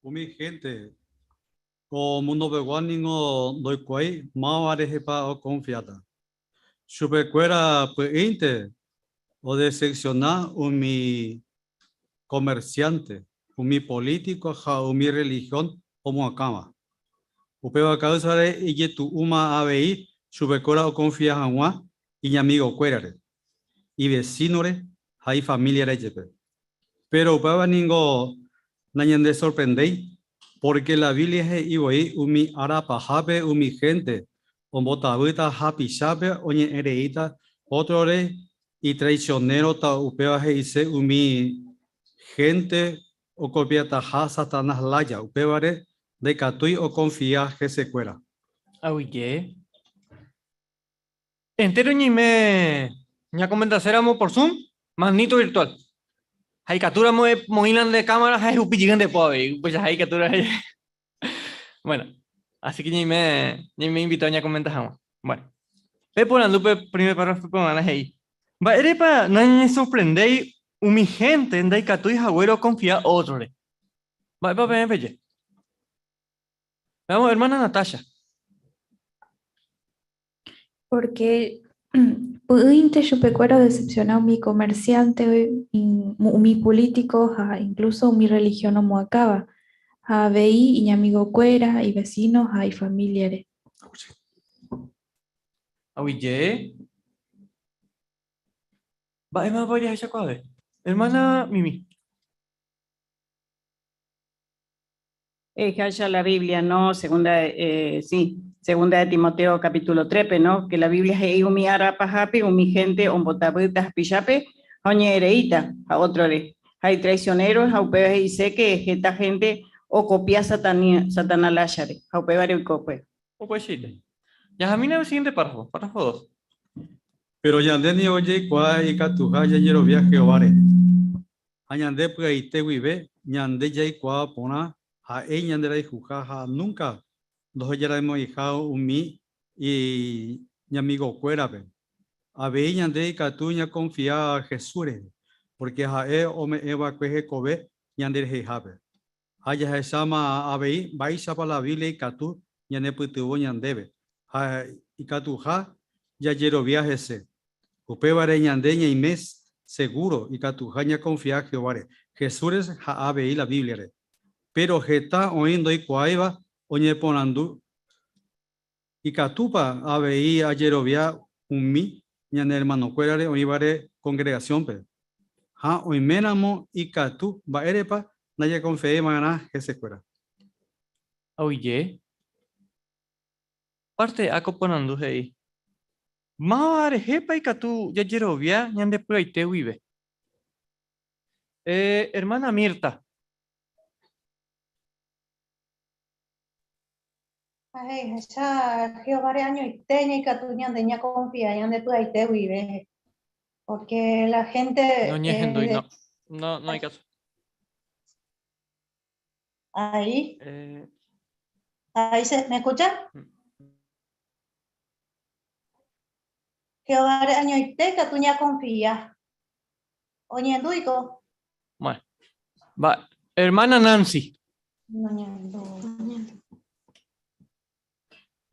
Umi hénte ko mundopegua ningo ndoikuaái máva rehepa okonfiáta. Chupekuéra py'ỹinte odecepciona umi comerciante, umi político ha umi religión omoakãva. Upéva káusare ijetu'úma avei chupekuéra okonfia hag̃ua iñamigokuérare, ivesínore ha ifamíliare jepe. Péro upéva ningo nañandesorprendéi, pórke la Biblia he'i voi umi ára pahápe umi hénte ombotavýta hapichápe oñe'ẽ reíta ótrore Itraisionérota upéva he'ise umi hénte okopiataha Satanás lája, upévare ndaikatúi okonfia hesekuéra. Aguyje. Entéro ñaime ñakomentaséramo por Zoom, manito virtual. Ha ikatúramo emoĩ la nde cámara ha ehupi jey nde po avei, upéicha ha ikatúra. Bueno, así que ñaime, ñaime invitado ñakomenta hag̃ua. Bueno, pe porandu pe primer párrafo peguarã he'i, Mba'érepa nañañesorprendéi umi hénte ndaikatúi haguére okonfia ótrore? Mba'épa peẽ peje? Veamos, hermana Natasha. Porque py'ỹinte chupekuéra odecepciona umi comerciante, umi político ha incluso umi religión omoakãva, ha avei iñamigokuéra, ivecino ha ifamiliare. Aguyje. Mba'émapa jahechakuaave? Hermana Mimi. Ejacha la Biblia, no? Segunda, eh, sí, segunda de Timoteo capítulo 3, ¿no? Que la Biblia he'i umi ára pahápe umi gente ombotavýta hapichápe ha oñe'ẽreíta ha ótrore. Ha itraicionero ha upéva he'ise que heta gente okopia Satanás lájare ha upévare oiko upéva. Upeichaite. Jahamína pe siguiente párrafo, párrafo dos. Péro ñande ni ojeikuaa ikatuha jajerovia Jehová rehe. Ha ñande py'aite guive ñande jaikuaa porã ha'e ñanderayhuha ha núnka ndohejaramo'ãiha umi iñamigokuérape. Avei ñande ikatu ñakonfia Jesús rehe, pórke ha'e ome'ẽ va'ekue hekove ñanderehehápe. Ha jahecháma avei mba'éichapa la Biblia ikatu ñanepytyvõ ñandéve ha ikatuha jajerovia hese. Upévare ñande ñaime segúro ikatuha ñakonfia Jehováre, Jesúsre ha avei la Bíbliare. Péro heta oĩ ndoikuaáiva oñeporandu ikatúpa avei ajerovia umi ñane ermanokuérare oĩvare kongregasiónpe. Ha oiméramo ikatu, mba'érepa ndajakonfiái va'erã hesekuéra? Aguyje. Parte A ko porandu he'i, Máva rehépa ikatu jajerovia ñande py'aite guive? Hermana Mirta. Ha he'iháicha Jehováre añoite ñaikatu ñande ñakonfia ñande py'aite guive, porque la gente... No ñehendúi, no. No, no hay caso. Ahí. Ahí se, ¿me escucha? Jehováre añoite katu ñakonfia. Oñendúiko. Bueno. Va. Hermana Nancy.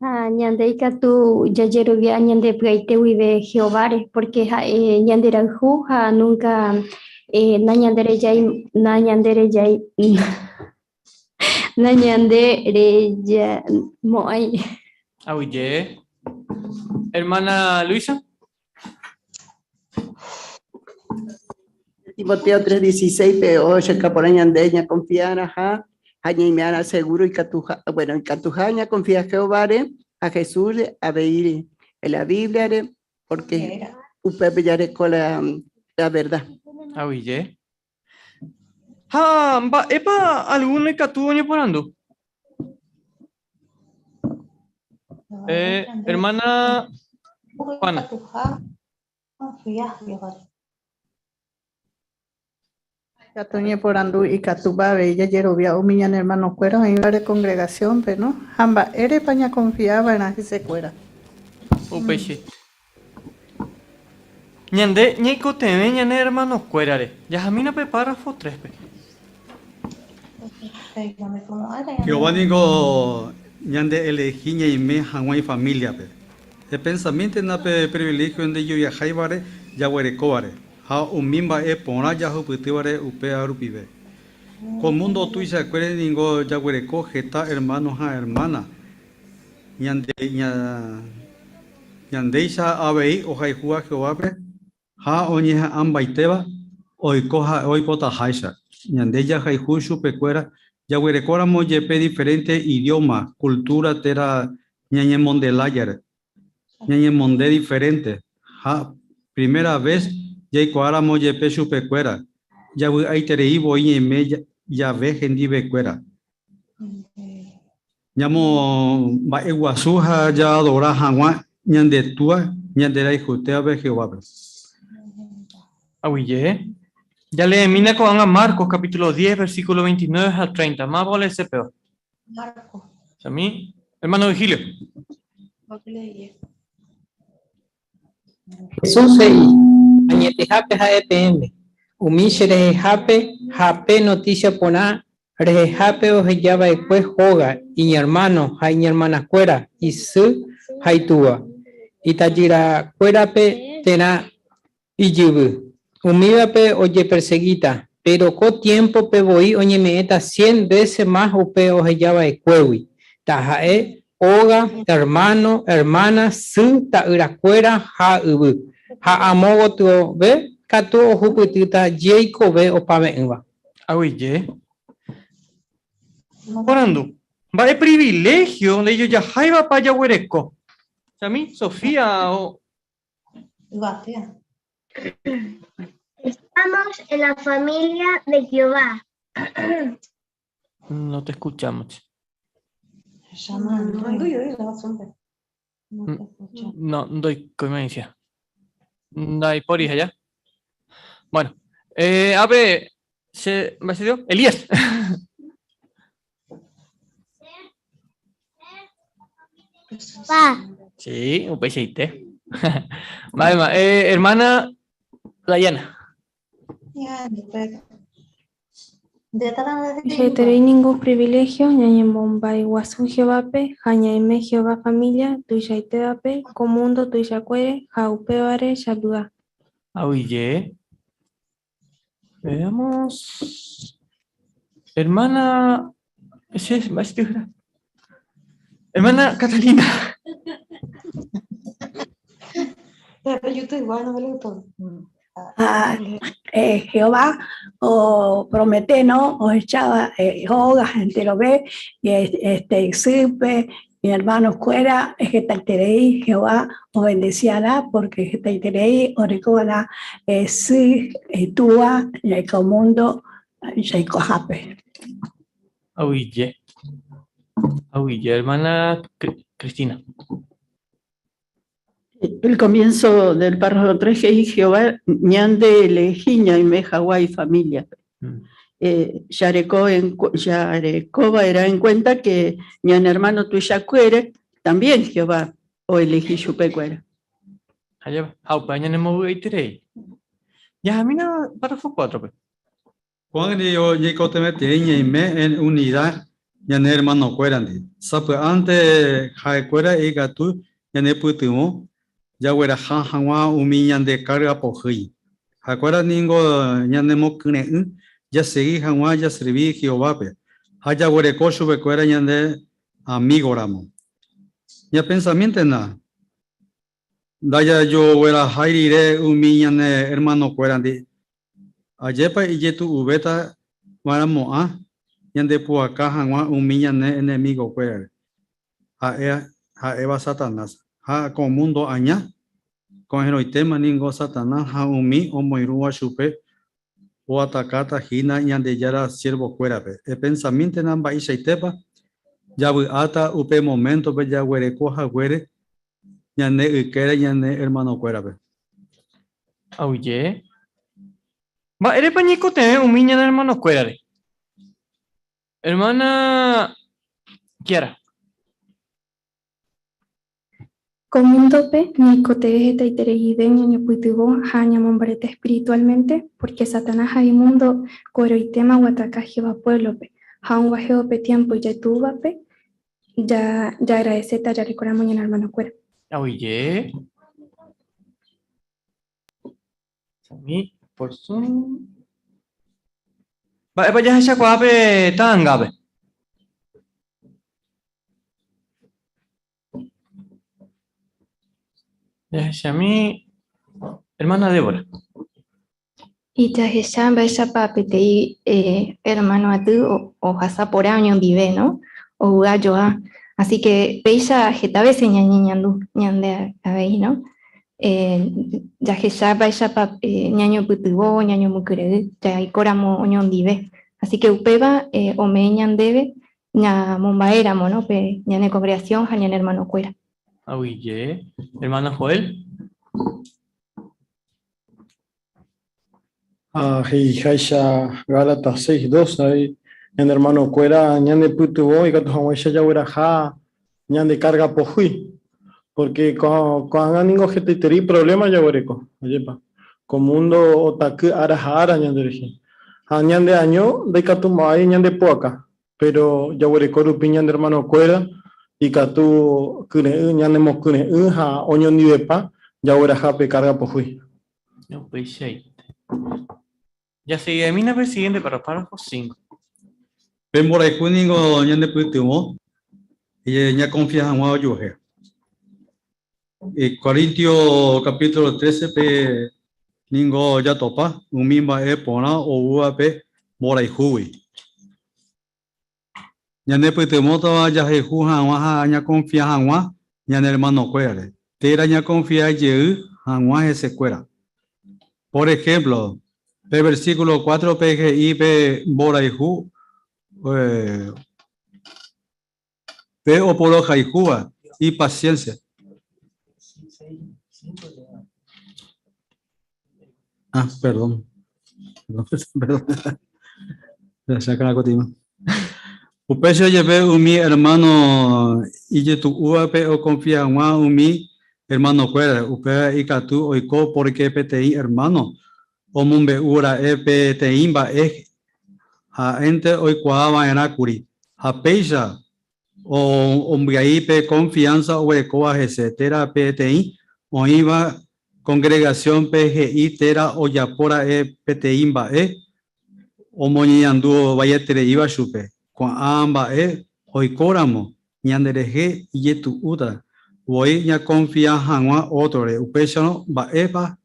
Ha ñande ikatu jajerovia ñande py'aite guive Jehováre, pórke ha'e ñanderayhu ha núnka nañanderejái, nañanderejái, nañanderejamo'ãi. Aguyje. Hermana Luisa. Timoteo 3:16 pe ohechauka porã ñande ñakonfia'arãha ha ñaime'arã seguro ikatuha, bueno, ikatuha ñakonfia Jehováre ha Jesúsre avei la Bíbliare porque upépe jareko la, la verdad. Aguyje. Ha mba'épa alguno ikatu oñeporandu? Eh, hermana Juana. Ikatu ñeporandu ikatúpa avei jajerovia umi ñane hermanokuéra oĩvare congregación-pe, no? Ha mba'érepa ñakonfiava'erã hesekuéra? Upéicha. Ñande ñaikotevẽ ñane hermanokuérare. Jahamína pe párrafo 3-pe. Jehová ningo ñandeelehi ñaime hag̃ua ifamíliape. Epensamíntena pe priviléhio ndejojaháivare jaguerekóvare ha umi mba'e porã jahupytývare upéva rupive. Ko múndo tuichakuére ningo jaguereko heta ermáno ha ermána ñande ñandéicha avei ohayhúva Jehovápe Ha oñeha'ãmbaitéva oiko ha'e oipotaháicha. Ñande jahayhu chupekuéra jaguerekóramo jepe diferente idioma, cultura térã ñañemonde lájare. Ñañemonde diferente ha primera vez jaikuaáramo jepe chupekuéra, javy'aiterei voi ñaime jave hendivekuéra. Ñamomba'eguasu ha jaadora hag̃ua ñande Túa ñanderayhuetévape Jehovápe. Aguyje. Jaleemína ko'ág̃a Marcos capítulo 10, versículo 29 ha 30. Mávapa oleese péva? Marcos. Chami. Hermano Vigilio. Jesús he'i, Añetehápe ha'e peẽme, umi che rehehápe ha pe notísia porã rehehápe oheja va'ekue hóga, iñermáno ha iñermanakuéra, isy ha itúva, itajyrakuérape térã ijyvy, umívape ojepersegíta, péro ko tiémpope voi oñeme'ẽta cien vése mas upe oheja va'ekuégui, taha'e óga, ermáno, ermána, sy, ta'yrakuéra ha yvy, ha amo gotyove katu ohupytýta jeikove opave'ỹva. Aguyje. Porandu, Mba'e priviléhio ndejojaháivapa jaguereko? Chami, Sofía o. Yvatea. Estamos en la familia de Jehová. No te escuchamos. No, doy coimencia. Ndaipóri allá. Bueno, eh, a ver, se, ¿me dio? Elías. Pa. Sí, upeichaite. Mba'éma, eh, hermana Dayana. Tuichaiterei ningo priviléhio ñañemomba'eguasu Jehovápe ha ñaime Jehová família tuichaitévape ko múndo tuichakuére ha upévare javy'a. Aguyje. Veamos. Hermana. Hermana Catalina. Ha Jehová opromete, no? Ohecháva hóga enterove, este, isýpe, iñermanokuéra, hetaiterei Jehová ovendesiarã pórke hetaiterei orekova'erã sy, itúa ko múndo jaikohápe. Aguyje. Aguyje, hermana Cristina. El comienzo del párrafo 3 he'i Jehová ñande elehi ñaime hag̃ua ifamíliape. Eh, jareko en, jarekova'erã en cuenta que ñane hermano tuichakuére también Jehová oelehi chupekuéra. Ha upéva ñanembovy'aiterei. Jahamína párrafo 4-pe. Juan ningo ñaikotevẽterei ñaime en unida ñane ermanokuérandi. Sapy'ánte ha'ekuéra ikatu ñanepytyvõ jagueraha hag̃ua umi ñande kárga pohýi. Ha'ekuéra ningo ñanemokyre'ỹ jasegi hag̃ua jaservi Jehovápe ha jaguereko chupekuéra ñane amígoramo. Ñapensamíntena. Ndajajoguerahái rire umi ñane hermanokuérandi, ajépa ijetu'uvéta va'erãmo'ã ñandepu'aka hag̃ua umi ñane enemigokuérare, ha'e ha'éva Satanás ha ko múndo aña? Ko'ẽrõitéma ningo Satanás ha umi omoirũva chupe oatakáta hína Ñandejára siervokuérape. Epensamíntena mba'eichaitépa javy'áta upe moméntope jaguereko haguére ñane ykére ñane ermanokuérape. Aguyje. Mba'érepa ñaikotevẽ umi ñane ermanokuérare? Hermana Kiara. Ko múndope ñaikotevẽ hetaitereive ñañopytyvõ ha ñamombarete espiritualmente, pórke Satanás ha imúndo ko'ẽrõitéma oataka Jehová puévlope, ha og̃uahẽvo pe tiémpo ijetu'úvape, jaagradeséta jarekóramo ñane ermanokuéra. Aguyje. Sami por Zoom. Mba'épa jahechakuaa pe ta'angápe? Jahechami hermana Débora. Jahecha mba'éichapa peteĩ ermáno aty ohasa porã oñondive, no? Ovy'a joa. Así que péicha heta vése ñañeñandu ñande avei, no? Jahecha mba'éichapa ñañopytyvõ, ñañomokyre'ỹ, jaikóramo oñondive. Así que upéva ome'ẽ ñandéve ñamomba'éramo, no? Pe ñane congregación ha ñane ermanokuéra. Aguyje. Hermano Joel. Ha he'iháicha Gálatas 6:2, avei ñane ermanokuéra ñanepytyvõ ikatu hag̃uáicha jagueraha ñande kárga pohýi, pórke ko'ág̃a ningo hetaiterei provléma jaguereko, ajépa? Ko múndo otaky ára ha ára ñanderehe. Ha ñande año ndaikatumo'ãi ñandepu'aka, péro jaguereko rupi ñane ermanokuéra ikatu kyre'ỹ ñanemokyre'ỹ ha oñondivepa jagueraha pe kárga pohýi. Upeichaite. Jaseguimína pe siguiente párrafo, párrafo 5. Pe mborayhu ningo ñanepytyvõ ñakonfia hag̃ua ojuehe. Corintio capítulo 13 pe ningo jatopa umi mba'e porã oúva pe mborayhúgui. Ñanepytyvõtava jahayhu hag̃ua ha ñakonfia hag̃ua ñane ermanokuérare, térã ñakonfia jey hag̃ua hesekuéra. Pór ehémplo, pe versíkulo cuátrope he'i pe mborayhu pe oporohayhúva ipasiénsia. Ah, perdón. Perdón. Upéicha jepe umi ermáno ijetu'úvape okonfia hag̃ua umi ermanokuérare, upéva ikatu oiko pórke peteĩ ermáno omombe'u ra'e peteĩ mba'e ha'énte oikuaa va'erã kuri, ha péicha ombyai pe konfiánsa oguerekóva hese térã peteĩ oĩva kongregasiónpe he'i térã ojapo ra'e peteĩ mba'e omoñeñandu vaietereíva chupe. Ko'ã mba'e oikóramo ñanderehe ijetu'úta voi ñakonfia hag̃ua ótrore, upéicharõ mba'épa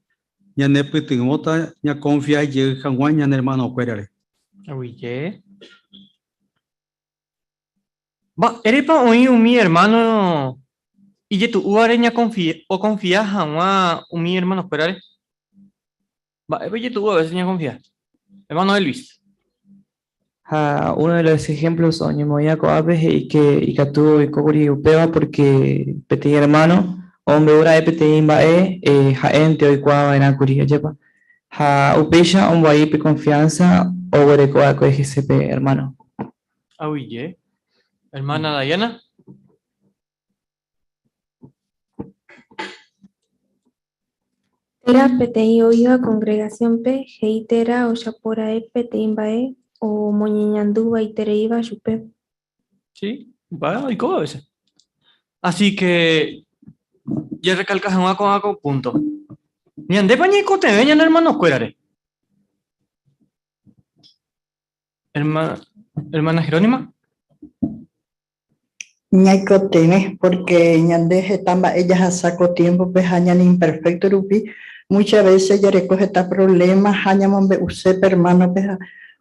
ñanepytyvõta ñakonfia jey hag̃ua ñane ermanokuérare? Aguyje. Mba'érepa oĩ umi ermáno ijetu'úvare okonfia hag̃ua umi ermanokuérare? Mba'épa ijetu'u a veces ñakonfia? Ermáno Elvis. Ha uno de los ejemplos oñemoĩva ko'ápe he'i ke ikatu oikókuri upéva pórke peteĩ ermáno omombe'u ra'e peteĩ mba'e ha'énte oikuaa va'erã kuri, ajépa? Ha upéicha omboai pe konfiánsa oguereko va'ekue hese pe ermáno. Aguyje. Hermana Dayana. Térã peteĩ oĩva kongregasiónpe he'i térã ojapóra'e peteĩ mba'e omoñeñandu vaitereíva chupe. Sí, upéva oiko a veces. Así que jarrecalca hag̃ua ko'ã ko punto. Ñandépa ñaikotevẽ ñane hermanokuérare? Hermana Jerónima. Ñaikotevẽ, porque ñande heta mba'e jahasa ko tiempo-pe ha ñane imperfecto rupi, muchas veces jareko heta problema ha ñamombe'use pe hermano-pe ha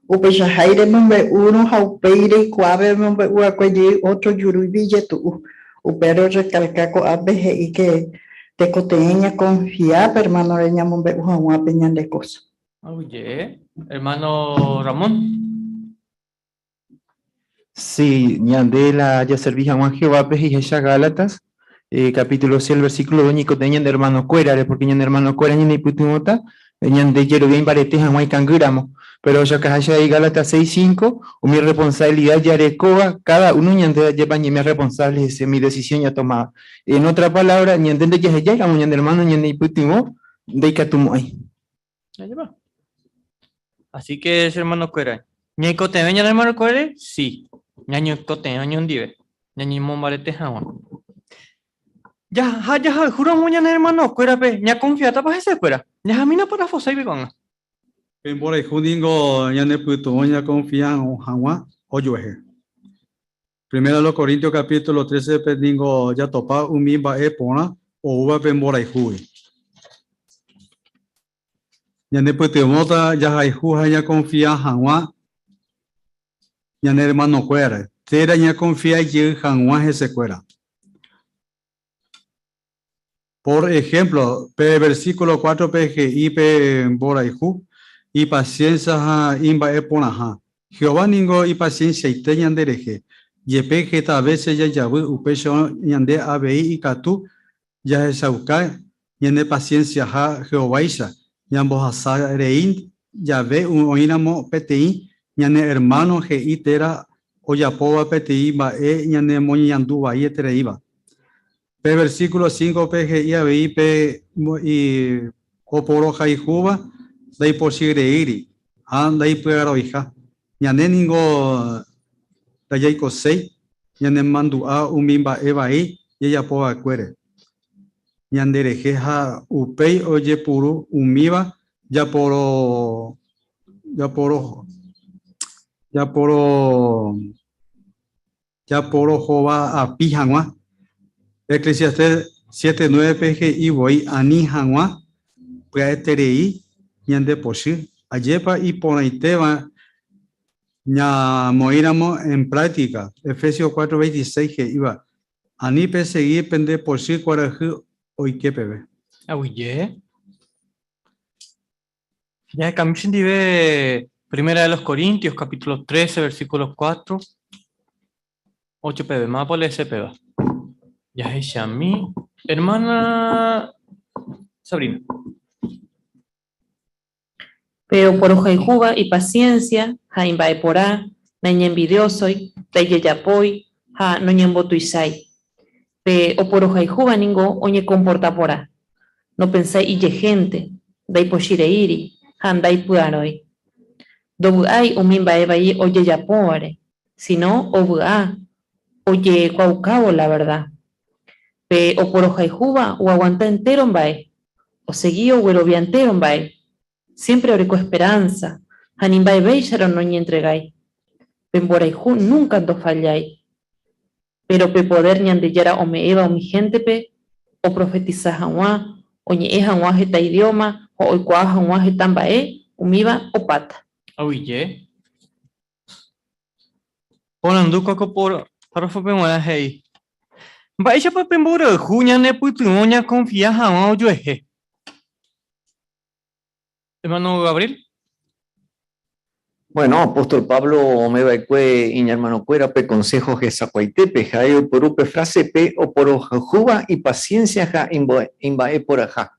upeichahái remombe'úrõ ha upéi reikuaápe remombe'u'akue jey otro jurúipe ijetu'u. Upévare orrecalca ko'ápe he'i que tekotevẽ ñaconfia pe hermano-re ñamombe'u hag̃ua pe ñande cosa. Aguyje, hermano Ramón. Sí, ñande la jaservi hag̃ua Jehovápe he'iháicha Gálatas, eh, capítulo 6, versículo 2, ñaikotevẽ ñande hermanokuérare, porque ñane hermanokuéra ñaneipytyvõta ñande jerovia imbarete hag̃ua ikangýramo. Péro ohechaukaháicha avei Gálatas 6, 5, umi responsabilidad jarekóva, cada uno ñande ajépa ñaime responsable hese umi decisión ñatomáva. En otra palabra, ñande ndajahejáiramo ñane hermano ñaneipytyvõ, ndaikatumo'ãi. Ajépa. Así que, che hermano-kuéra, ñaikotevẽ ñane hermano-kuérare? Sí, ñañoikotevẽ oñondive, ñañemombarete hag̃ua. Ha jahayhúramo ñane hermano-kuérape, ñakonfiátapa hesekuéra? Jahamína párrafo 6-pe ko'ág̃a. Pe mborayhu ningo ñanepytyvõ ñakonfia hag̃ua ojuehe. Primera los Corintios capítulo 13 pe ningo jatopa umi mba'e porã oúva pe mborayhúgui. Ñanepytyvõta jahayhu ha ñakonfia hag̃ua ñane hermanokuérare, térã ñakonfia jey hag̃ua hesekuéra. Pór ehémplo, pe versíkulo cuátrope he'i pe mborayhu ipasiénsia ha imba'eporãha. Jehová ningo ipasiensiaite ñanderehe, jepe heta vése jajavy, upéicharõ ñande avei ikatu jahechauka ñanepasiensiaha Jehováicha ñambohasa rei jave oĩramo peteĩ ñane ermáno he'i térã ojapóva peteĩ mba'e ñanemoñeñandu vaietereíva. Pe versíkulo cíncope he'i avei pe oporohayhúva ndaipochyreíri ha ndaipy'aroiha. Ñande ningo ndajaikoséi ñanemandu'a umi mba'e vai jajapo va'ekuére ñanderehe ha upéi ojepuru umíva japoro japoro japoro Japorohova'api hag̃ua. Eclesiastés 7, 9-pe he'i voi ani hag̃ua pya'eterei ñandepochy. Ajépa iporãitéva ñamoĩramo en práctica Efesios 4, 26 he'íva, Ani pesegi pendepochy kuarahy oike peve. Aguyje. Jahekami chendive Primera de los Corintios, capítulo 13, versículo 4, 8 peve. Mávapa oleese péva? Jahechami. Hermana Sabrina. Pe oporohayhúva ipasiénsia ha imba'eporã, naiñenvidiósoi, ndaijejapói ha noñembotuichái. Pe oporohayhúva ningo oñekomporta porã, nopensái ijehénte, ndaipochyreíri ha ndaipy'arõi. Ndovy'ái umi mba'e vai ojejapóvare, síno ovy'a ojekuaaukávo la verda. Pe oporohayhúva oaguanta entéro mba'e, osegi oguerovia entéro mba'e, siémpre oreko esperánsa ha ni mba'evéicharõ noñentregái. Pe mborayhu núnka ndofallái. Péro pe podér Ñandejára ome'ẽva umi héntepe oprofetisa hag̃ua, oñe'ẽ hag̃ua heta idióma ha oikuaa hag̃ua heta mba'e, umíva opáta. Aguyje. Porandu ko párrafope g̃uarã he'i, Mba'éichapa pe mborayhu ñanepytyvõ ñakonfia hag̃ua ojuehe? Hermano Gabriel. Bueno, apóstol Pablo ome'ẽva'ekue iñermanokuérape konsého hesakuaitépe, ha'e oiporu pe fráse pe oporohayhúva ipasiénsia ha imba'eporãha.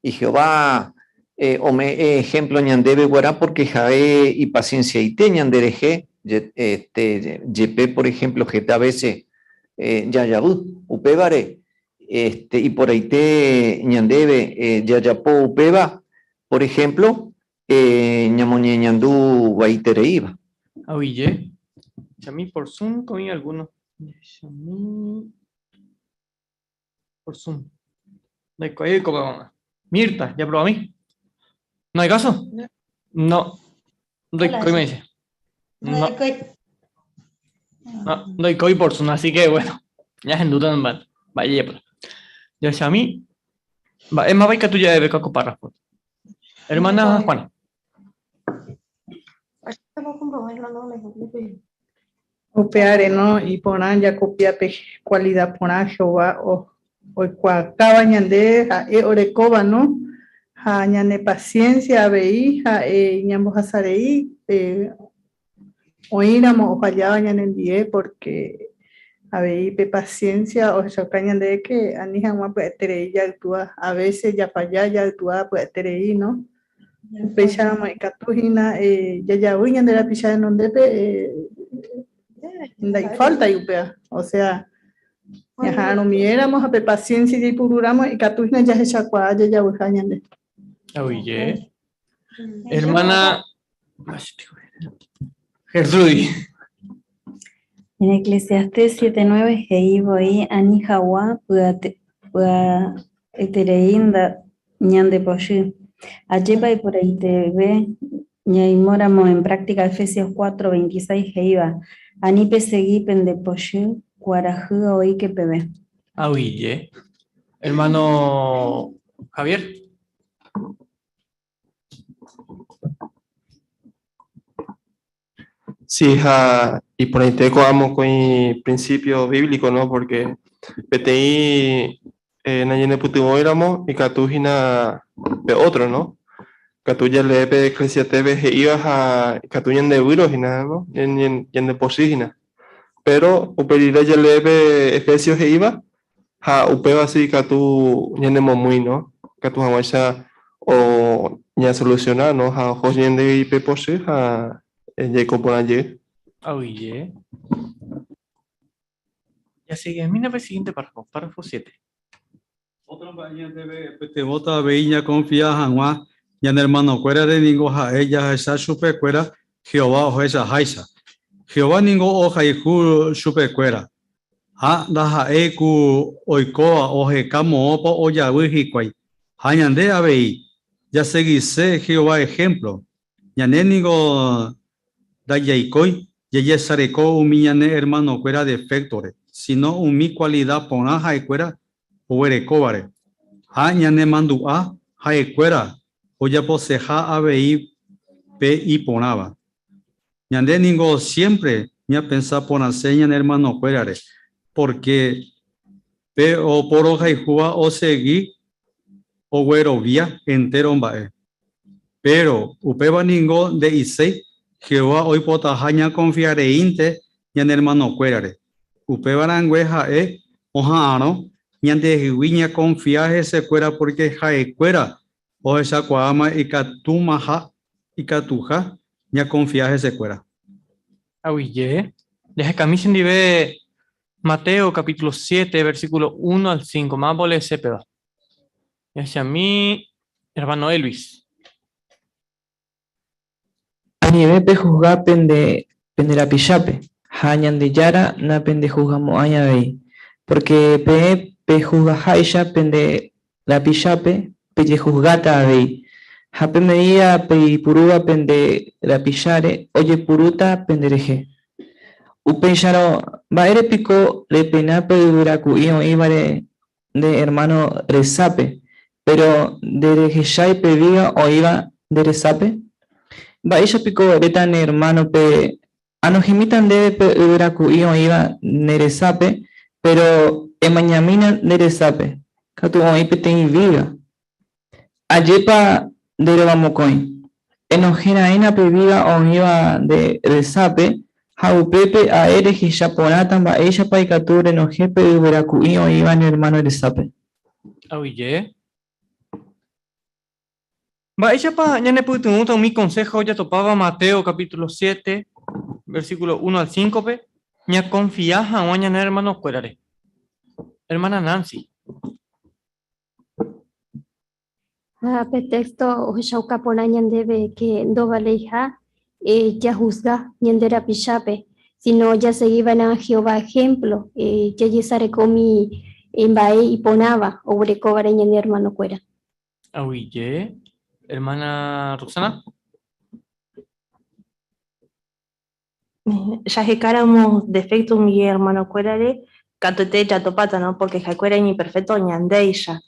Y Jehová ome'ẽ ehémplo ñandéve guarã pórke ha'e ipasiensiaite ñanderehe, este, jepe por ehémplo heta vése jajavy. Upévare Este, iporãite ñandéve jajapo upéva, por ejemplo, ñamoñeñandu vaitereíva. Aguyje. Chami por Zoom oĩ alguno. Chami por Zoom. Ndaikuaái oikópa ko'ág̃a. Mirta, japrobami. No hay caso? No. Ndoikói me dice. No. No, ndoikói por Zoom, así que bueno. Ñahendúta mba'épa. Jahechami mba'e máva ikatu ja'eve ko párrafo. Hermana Juana. Upévare no iporã jakopia pe cualidad porã Jehová oikuaakáva ñande ha'e orekóva no ha ñane paciencia avei ha'e ñambohasarei oĩramo ofalláva ñanendie porque avei pe paciencia ohechauka ñandéve que ani hag̃ua pya'eterei jaytua a veces jafalla jaytua pya'eterei no upéicharamo ikatu hína jajavy ñande rapicha renondépe ndaifáltai upéva osea ñaha'arõmiéramo ha pe paciencia jaipurúramo ikatu hína jahechakuaa jajavyha ñande. Oye. Hermana Gertrudis. En Eclesiastés 7.9 he'i voi ani hag̃ua pya'eterei ñandepochy. Ajépa iporãiteve ñaimóramo en práctica Efesios 4.26 he'íva, Ani pesegi pendepochy kuarahy oike peve. Aguyje. Hermano Javier. Sí, ha iporãite ko'ã mokõi principio bíblico, no? Porque peteĩ nañanepytyvõiramo ikatu hína pe otro, no? Ikatu jalee pe Eclesiastés-pe he'íva ha ikatu ñandevýro hína, no? Ñandepochy hína. Pero upe rire jalee pe Efesios he'íva ha upéva si ikatu ñanemomýi, no? Ikatu hag̃uáicha o ñasoluciona, no? Ha oho ñandéve pe pochy ha jaiko porã jey. Aguyje. Jasegimína pe siguiente párrafo, párrafo 7. Ótro mba'e ñandéve pytyvõta avei ñakonfia hag̃ua ñane ermanokuérare ningo ha'e jahecha chupekuéra Jehová ohechaháicha. Jehová ningo ohayhu chupekuéra, ha ndaha'éi ku oikóva oheka moõpa ojavy hikuái. Ha ñande avei jasegise Jehová ehémplo. Ñane ningo ndajaikói jajesareko umi ñane ermanokuéra deféktore, síno umi kualida porã ha'ekuéra oguerekóvare. Ha ñanemandu'a ha'ekuéra ojaposeha avei pe iporãva. Ñande ningo siémpre ñapensa porãse ñane ermanokuérare, pórke pe oporohayhúva osegi oguerovia entéro mba'e. Péro upéva ningo nde'iséi Jehová oipotaha ñakonfia reínte ñane ermanokuérare. Upéva rangue ha'e oha'arõ ñandehegui ñakonfia hesekuéra pórke ha'ekuéra ohechakuaáma ikatúmaha ikatuha ñakonfia hesekuéra. Aguyje. Jahekami chendive Mateo capítulo 7, versículo 1 al 5. Mávapa oleese péva. Jahechami hermano Elvis. Anive pejuzga pende pende rapichápe, ha Ñandejára napendejuzgamo'ãi avei, pórke peẽ pejuzgaháicha pende rapichápe pejejuzgáta avei, ha pe medida peipurúva pende rapicháre ojepurúta penderehe. Upéicharõ, mba'ére piko repena pe yvyraku'i oĩvare nde ermáno resápe, péro nderehechái pe víga oĩva nde resápe? Mba'éicha piko eréta ne ermánope, Anohẽmíta ndéve pe yvyraku'i oĩva ne resápe, péro emañamína nde resápe, katu oĩ peteĩ víga? Ajépa nde rovamokõi? Enohẽ raẽna pe víga oĩva nde resápe ha upépe ae rehecha porãta mba'éichapa ikatu renohẽ pe yvyraku'i oĩva ne ermáno resápe. Aguyje. Mba'éichapa ñanepytyvõta umi konsého ojatopáva Mateo capítulo 7, versículo 1 al 5-pe, ñakonfia hag̃ua ñane ermanokuérare? Hermana Nancy. Ha pe téxto ohechauka porã ñandéve ke ndovaleiha jahusga ñande rapichápe, síno jasegi va'erã Jehová ehémplo, jajesareko umi mba'e iporãva oguerekóvare ñane ermanokuéra. Aguyje, ermána Roxana. Jahekáramo defékto umi ermanokuérare, katuete jatopáta, no? Porque ha'ekuéra iñimperfecto ñandéicha.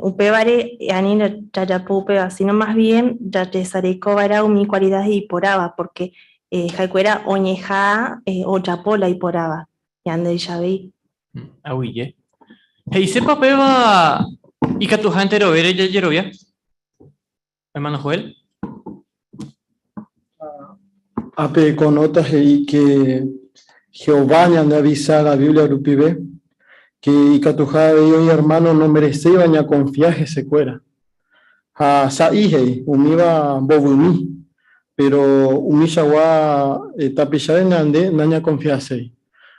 Upévare ani jajapo upéva, sino más bien jajesarekova'erã umi cualidades iporãva, porque ha'ekuéra oñeha'ã ojapo la iporãva, ñandéicha avei. Aguyje. He'isépa péva ikatuha enterovére jajerovia? Hermano Joel. Ápe ko nóta he'i ke Jehová ñandeavisa la Biblia rupive ke ikatuha avei oĩ ermáno nomereséiva ñakonfia hesekuéra. Ha sa'i he'i, umíva mbovymi, péro umichagua tapicháre ñande nañakonfiaséi.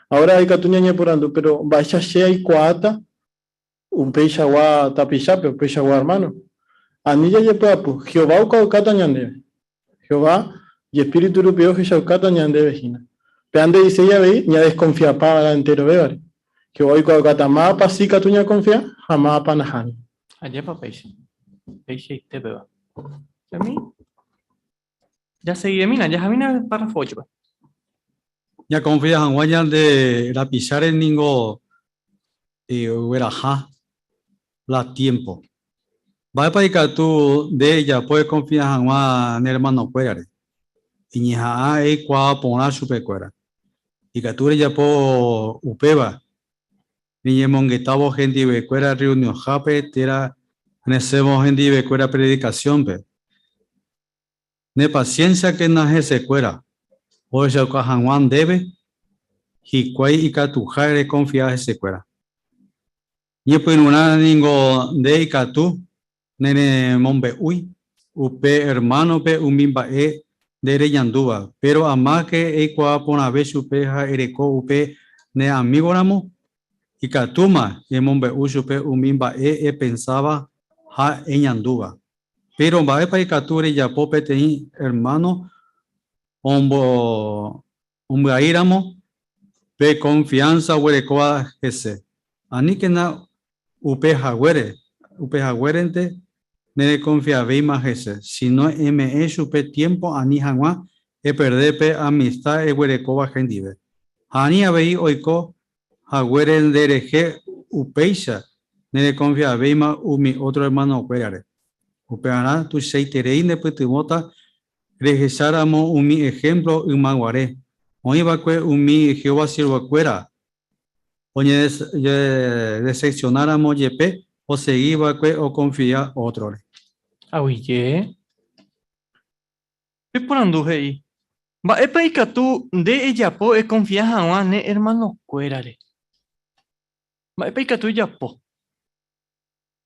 Áora ikatu ñañeporandu, péro mba'éicha che aikuaáta Upeichagua tapichápe, upeichagua ermáno. Ani jajepy'apy, Jehová okaukáta ñandéve. Jehová ijespíritu rupive ohechaukáta ñandéve hína. Péva nde'iséi avei ñadeskonfiapa va'erã enterovévare. Jehová oikuaaukáta mávapa si katu ñakonfia ha mávapa nahániri. Ajépa péicha. Peichaite péva. Chami, jaseguimína, jahamína párrafo óchope. Ñakonfia hag̃ua ñande rapicháre ningo ogueraha la tiémpo. Mba'épa ikatu nde ejapo ekonfia hag̃ua ne ermanokuérare? Eñeha'ã eikuaa porã chupekuéra. Ikatu rejapo upéva reñemongetávo hendivekuéra rreunionhápe térã resẽvo hendivekuéra predikasiónpe. Ne pasiénsiakena hesekuéra, ohechauka hag̃ua ndéve hikuái ikatuha rekonfia hesekuéra. Ñepyrũrã ningo nde ikatu neremombe'úi upe ermánope umi mba'e nde reñandúva, péro amáke eikuaa porãve chupe ha ereko upe ne amígoramo, ikatúma emombe'u chupe umi mba'e epensáva ha eñandúva. Péro mba'épa ikatu rejapo peteĩ ermáno ombyaíramo pe konfiánsa oguerekóva hese? Aníkena upe haguére, upe haguérente nerekonfiavéima hese, síno eme'ẽ chupe tiémpo ani hag̃ua eperde pe amista eguerekóva hendive. Ha ani avei oiko haguére nderehe upéicha nerekonfiavéima umi ótro ermanokuérare. Upearã tuichaiterei nepytyvõta rehecháramo umi ehémplo yma guare, oĩ va'ekue umi Jehová siervokuéra oñedesepsionáramo jepe osegi va'ekue okonfia ótrore. Aguyje. Peporandu he'i, Mba'épa ikatu nde ejapo ekonfia hag̃ua ne ermanokuérare? Mba'épa ikatu ejapo?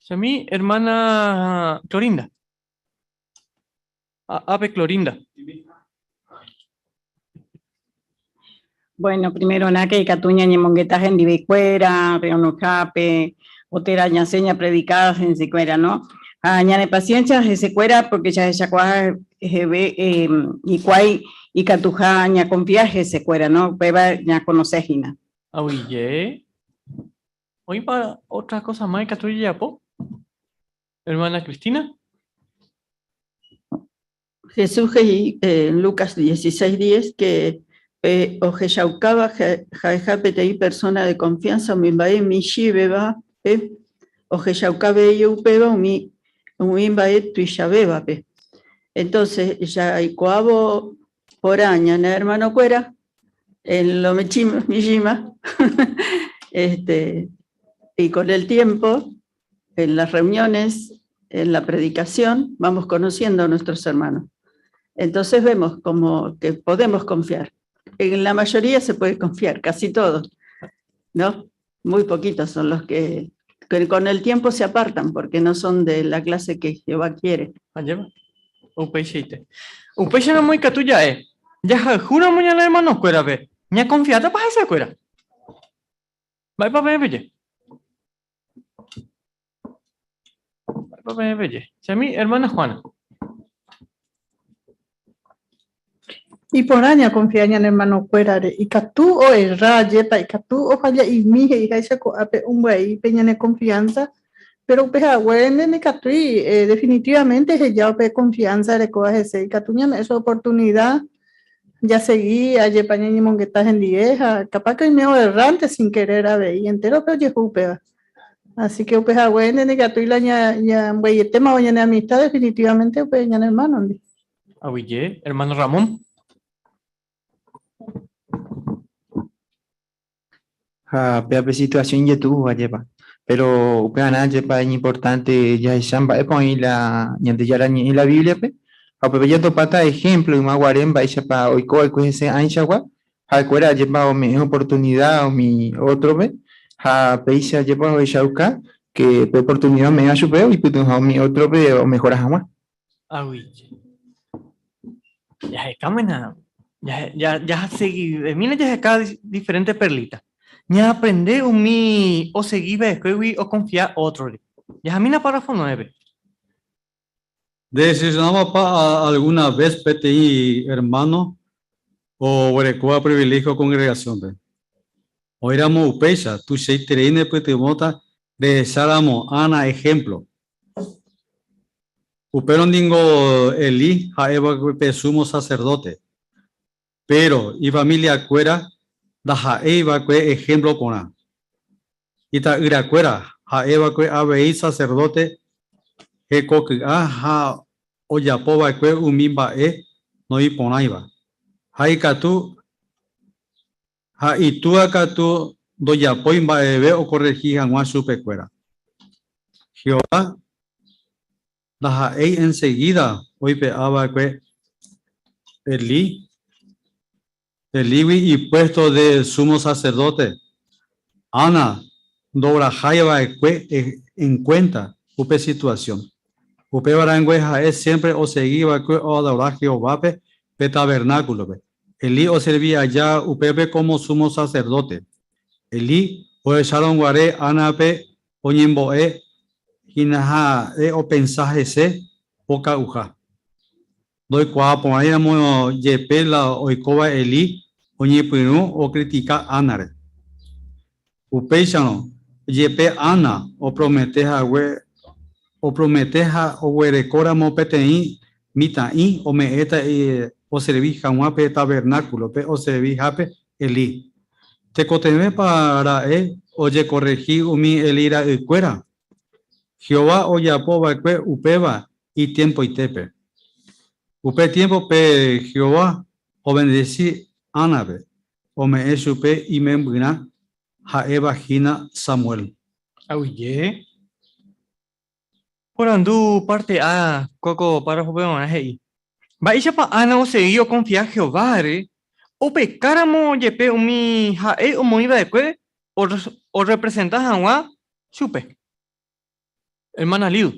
Chami ermána Clorinda. Ápe Clorinda. Bueno, primerorã ke ikatu ñañemongeta hendivekuéra, reunionhápe, o térã ñasẽ ñapredika hesekuéra, no? Ha ñane paciencia hesekuéra porque jahechakuaa heve hikuái ikatuha ñakonfia hesekuéra, no? Upéva ñakonose hína. Aguyje. Oĩpa otra cosa más ikatu jajapo? Hermana Cristina. Jesús he'i en Lucas 16:10 que pe ohechaukáva ha'eha peteĩ persona de confianza umi mba'e michĩvévape, ohechauka avei upéva umi umi mba'e tuichavévape. Entonces, jaikuaávo porã ñane hermanokuéra, en lo michĩva, este, y con el tiempo, en las reuniones, en la predicación, vamos conociendo a nuestros hermanos. Entonces vemos como que podemos confiar. En la mayoría se puede confiar, casi todos, ¿no? Muy poquitos son los que, que con el tiempo se apartan porque no son de la clase que Jehová quiere. Ajépa? Upeichaite. Upéicharamo ikatu ja'e, jahayhúramo ñane hermanokuérape, ñakonfiátapa hesekuéra? Mba'épa peẽ peje? Mba'épa peẽ peje? Chami, hermana Juana. Iporã ñakonfia ñane hermanokuérare, ikatu oerra ajépa, ikatu ofalla'imi he'iháicha ko'ápe ombyai pe ñane confianza, pero upe haguére ndikatúi definitivamente eheja upe confianza erekóva hese, ikatu ñame'ẽ su oportunidad. Jasegi ajépa ñañemongeta hendie ha capaz que oime oerránte sin querer avei, entérope ojehu upéva. Así que upe haguénte ndikatúi la ñambyaietémava ñane amistad definitivamente upe ñane hermano-ndi. Aguyje, hermano Ramón. Ha péva pe situación ijetu'úva ajépa. Péro upevarã ajépa iñimportánte jahecha mba'épa oĩ la Ñandejára Ñe'ẽ la Bíbliape, ha upépe jatopáta ehémplo yma guare mba'éichapa oiko va'ekue hese ãichagua, ha'ekuéra ajépa ome'ẽ oportunida umi ótrope, ha péicha ajépa ohechauka ke pe oportunida ome'ẽva chupe oipytyvõha umi ótrope omehora hag̃ua. Aguyje. Jahekámena, jasegivemína jaheka diferente perlita. Ñaaprende umi osegi va'ekuégui okonfia ótrore. Jahamína párrafo nuéve. Ndedecepcionámapa alguna vez peteĩ ermáno oguerekóva priviléhio kongregasiónpe? Oĩramo upéicha, tuichaiterei nepytyvõta rehecháramo Ana ehémplo. Upérõ ningo Elí ha'eva'ekue pe súmo saserdóte. Péro ifamiliakuéra ndaha'éi va'ekue ehémplo porã. Ita'yrakuéra ha'eva'ekue avei saserdóte hekoky'a ha ojapo va'ekue umi mba'e noĩporãiva. Ha ikatu Ha itúa katu ndojapói mba'eve okorrehi hag̃ua chupekuéra. Jehová ndaha'éi ensegída oipe'a va'ekue Elí, Elígui ipuésto de súmo saserdóte. Ana ndoguerahái va'ekue enkuénta upe situasión. Upéva rangue ha'e siémpre osegi va'ekue oadora Jehovápe pe tavernákulope. Elí oservi aja upépe kómo súmo saserdóte. Elí ohechárõ guare Ánape oñembo'e hína ha'e opensa hese oka'uha. Ndoikuaa porãiramo jepe la oikóva Elí oñepyrũ okritika Ánare. Upéicharõ jepe Ana opromete hague opromete ha oguerekóramo peteĩ mitã'i ome'ẽta oservi hag̃ua pe tavernákulope oservihápe Elí. Tekotevẽpa ra'e ojekorrehi umi Elí ra'ykuéra? Jehová ojapo va'ekue upéva itiempoitépe. Upe tiémpope Jehová ovendesi Ánape Ome'ẽ chupe imembyrã ha'éva hína Samuel. Aguyje. Porandu parte A ko ko párrafope g̃uarã he'i, Mba'éichapa Ana osegi okonfia Jehováre opekáramo jepe umi ha'e omoĩ va'ekue orrepresenta hag̃ua chupe? Hermana Liu.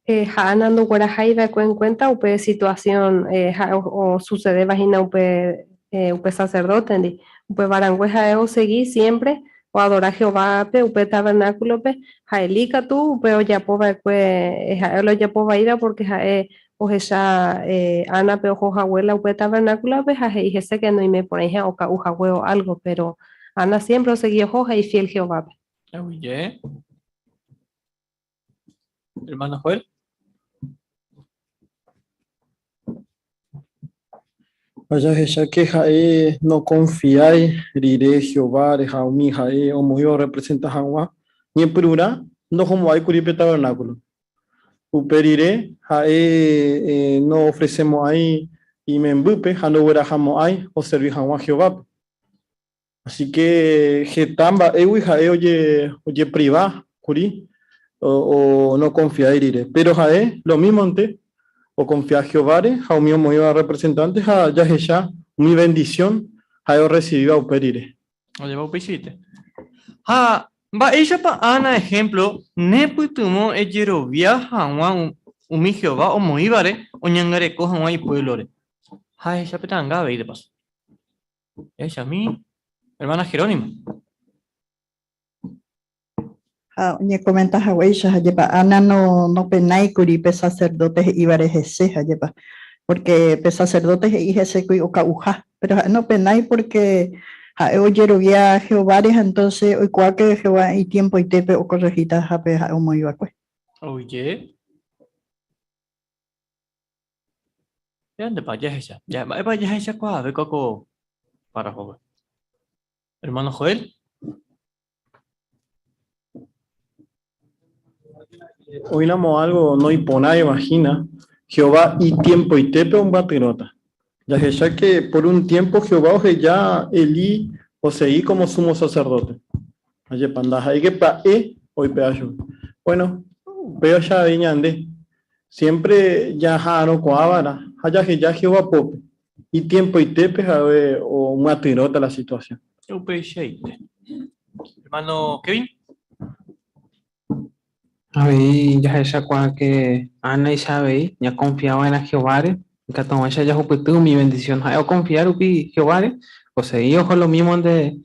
Ha Ana ndoguerahái va'ekue en cuenta upe situación ha'e osucedéva hína upe upe saserdótendi. Upéva rangue ha'e osegi siémpre oadora Jehovápe upe tavernákulope, ha Elí katu upe ojapo va'ekue ha'e la ojapo vaíva pórke ha'e ohecha Ánape oho hague la upe tavernákulope ha he'i hese ke noimeporãiha oka'u hague o álgo, péro Ana siémpre osegi oho ha ifiél Jehovápe. Aguyje. Hermano Joel. Ha jahecha ke ha'e nokonfiái rire Jehováre ha umi ha'e omoĩva orrepresenta hag̃ua ñepyrũrã ndohomo'ãi kuri pe tavernákulo. Upe rire ha'e noofresemo'ãi imembýpe ha ndoguerahamo'ãi oservi hag̃ua Jehovápe. Así ke heta mba'égui ha'e ojepriva kuri nokonfiái rire. Péro ha'e lomímonte okonfia Jehováre ha umi omoĩva rrepresentánte ha jahecha umi vendisión ha'e orresivíva upe rire. Ojeva upeichaite. Ha mba'éichapa Ana ehémplo nepytyvõ ejerovia hag̃ua umi Jehová omoĩvare oñangareko hag̃ua ipuévlore? Ha ehecha pe ta'anga avei de paso. Jahechami, hermana Jerónima. Ha oñekomenta haguéicha, ha'épa Ana no nopenái kuri pe saserdóte he'ívare hese, ha'épa, pórke pe saserdóte he'i hese kuri oka'uha, péro ha'e nopenái pórke ha'e ojerovia Jehováre ha entónse oikuaa ke Jehová itiempoitépe okorrehíta ha pe ha'e omoĩ va'ekue. Oje. Ñandepa jahecha. Ya, mba'épa jahechakuaave ko párrafope. Hermano Joel. Oĩramo algo noiporãiva hína, Jehová itiempoitépe ombyatyrõta. Jahecha que por un tiempo Jehová oheja Elí osegi como sumo sacerdote. Ajépa ndaha'éike pya'e oipe'a chupe. Bueno, upéicha avei ñande, siempre jaha'arõkuaava'erã ha jaheja Jehová pópe. Itiempoitépe ha'e omyatyrõta la situación. Upeichaite. Hermano Kevin. Avei jahechakuaa ke Ánaicha avei ñakonfia va'erã Jehováre, ikatu hag̃uáicha jahupyty umi vendisión. Ha'e okonfia rupi Jehováre, osegi oho lomímonte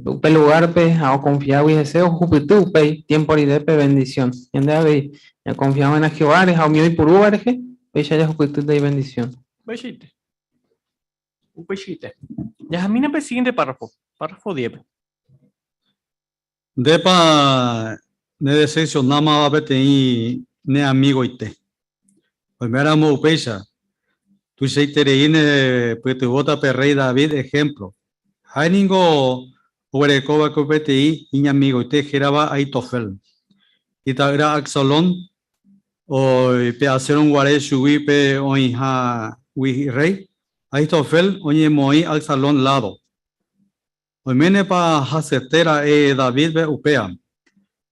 upe lugárpe ha okonfiágui hese ohupyty upéi tiémpo rire pe vendisión. Ñande avei ñakonfia va'erã Jehováre ha umi oipurúva rehe, péicha jahupytýta ivendisión. Upeichaite. Upeichaite. Jahamína pe siguiente párrafo, párrafo 10-pe. Ndépa nedecepcionámava peteĩ ne amigoite? Oiméramo upéicha, tuichaiterei ne pytyvõta pe rréi David ehémplo. Ha'e ningo oguereko va'ekue peteĩ iñamigoite hérava Ahitofel. Ita'ýra Absalón oipe'asérõ guare chugui pe oĩhágui rréi, Ahitofel oñemoĩ Absalón ládo. Oiménepa hasyete ra'e Davídpe upéva,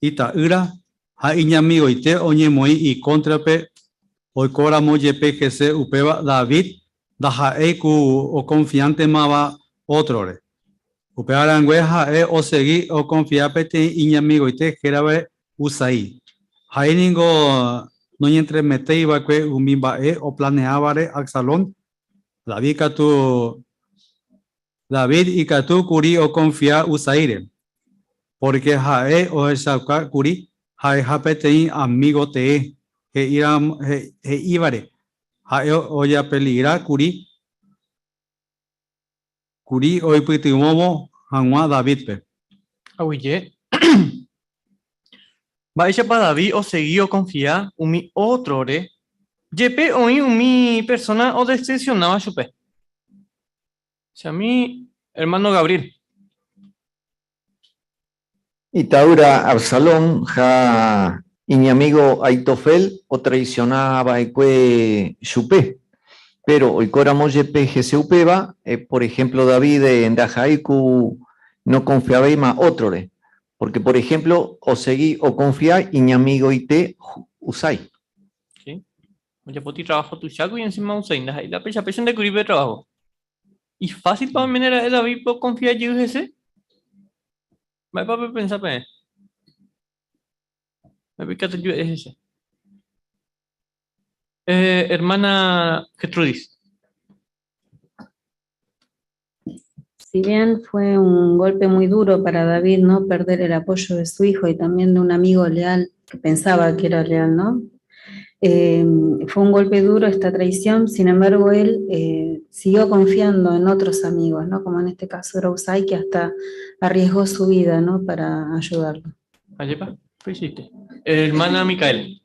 ita'ýra ha iñamigoite oñemoĩ ikóntrape oikóramo jepe hese upéva David ndaha'éi ku okonfiántemava ótrore. Upéva rangue ha'e osegi okonfia peteĩ iñamigoite héravae Husai. Ha'e ningo noñentremetéi va'ekue umi mba'e oplaneávare Absalón, David katu David ikatu kuri okonfia Husaíre, pórke ha'e ohechauka kuri ha'eha peteĩ amígo tee he'ívare ha'e ojapeligra kuri kuri oipytyvõvo hag̃ua Davídpe. Aguyje. Mba'éichapa David osegi okonfia umi ótrore, jepe oĩ umi persóna odecepcionáva chupe? Chami, hermano Gabriel. Ita'ýra Absalón ha iñamígo Ahitofel otraisiona va'ekue chupe. Péro oikóramo jepe hese upéva, por ehémplo David ndaha'éi ku nokonfiavéima ótrore, pórke por ehémplo osegi okonfia iñamigoite Husai. Ojapóti trabajo tuichágui encima Husai, ndaha'éi la péicha péicha ndekuri pe trabajo. Ifásilpa oiméne ra'e David okonfia jey hese? Mba'épa pepensa peẽ? Mba'épa ikatu jue'e hese? Eh, hermana Gertrudis. Si bien fue un golpe muy duro para David, ¿no? Perder el apoyo de su hijo y también de un amigo leal, que pensaba que era leal, ¿no? Eh, fue un golpe duro esta traición, sin embargo, él eh, siguió confiando en otros amigos, ¿no? Como en este caso era Husai, que hasta arriesgó su vida, ¿no? Para ayudarlo. Ajépa, peichaite. Hermana Micaela.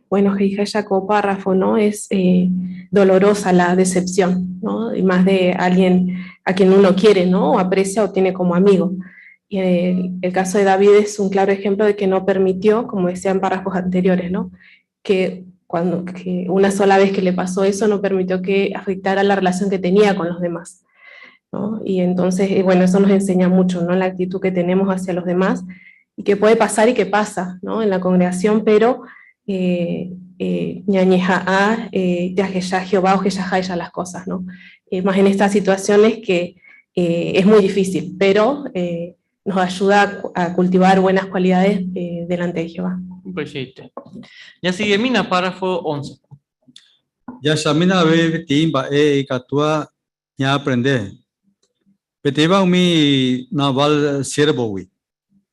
Bueno, he'iháicha ko párrafo, ¿no? Es eh, dolorosa la decepción, ¿no? Y más de alguien a quien uno quiere, ¿no? O aprecia o tiene como amigo. Y el, el caso de David es un claro ejemplo de que no permitió, como decía en párrafos anteriores, ¿no? Que cuando que una sola vez que le pasó eso no permitió que afectara la relación que tenía con los demás. ¿no? Y entonces, eh, bueno, eso nos enseña mucho, ¿no? La actitud que tenemos hacia los demás y que puede pasar y que pasa, ¿no? En la congregación, pero eh, eh, ñañeja'a, eh, jahecha Jehová ohechaháicha las cosas, ¿no? Eh, más en estas situaciones que eh, es muy difícil, pero eh, nos ayuda a, a cultivar buenas cualidades eh, delante de Jehová. Upeichaite. Jasiguemína párrafo 11. Jahechamína avei peteĩ mba'e ikatúva ñaaprende. Peteĩva umi Nabal siérvogui,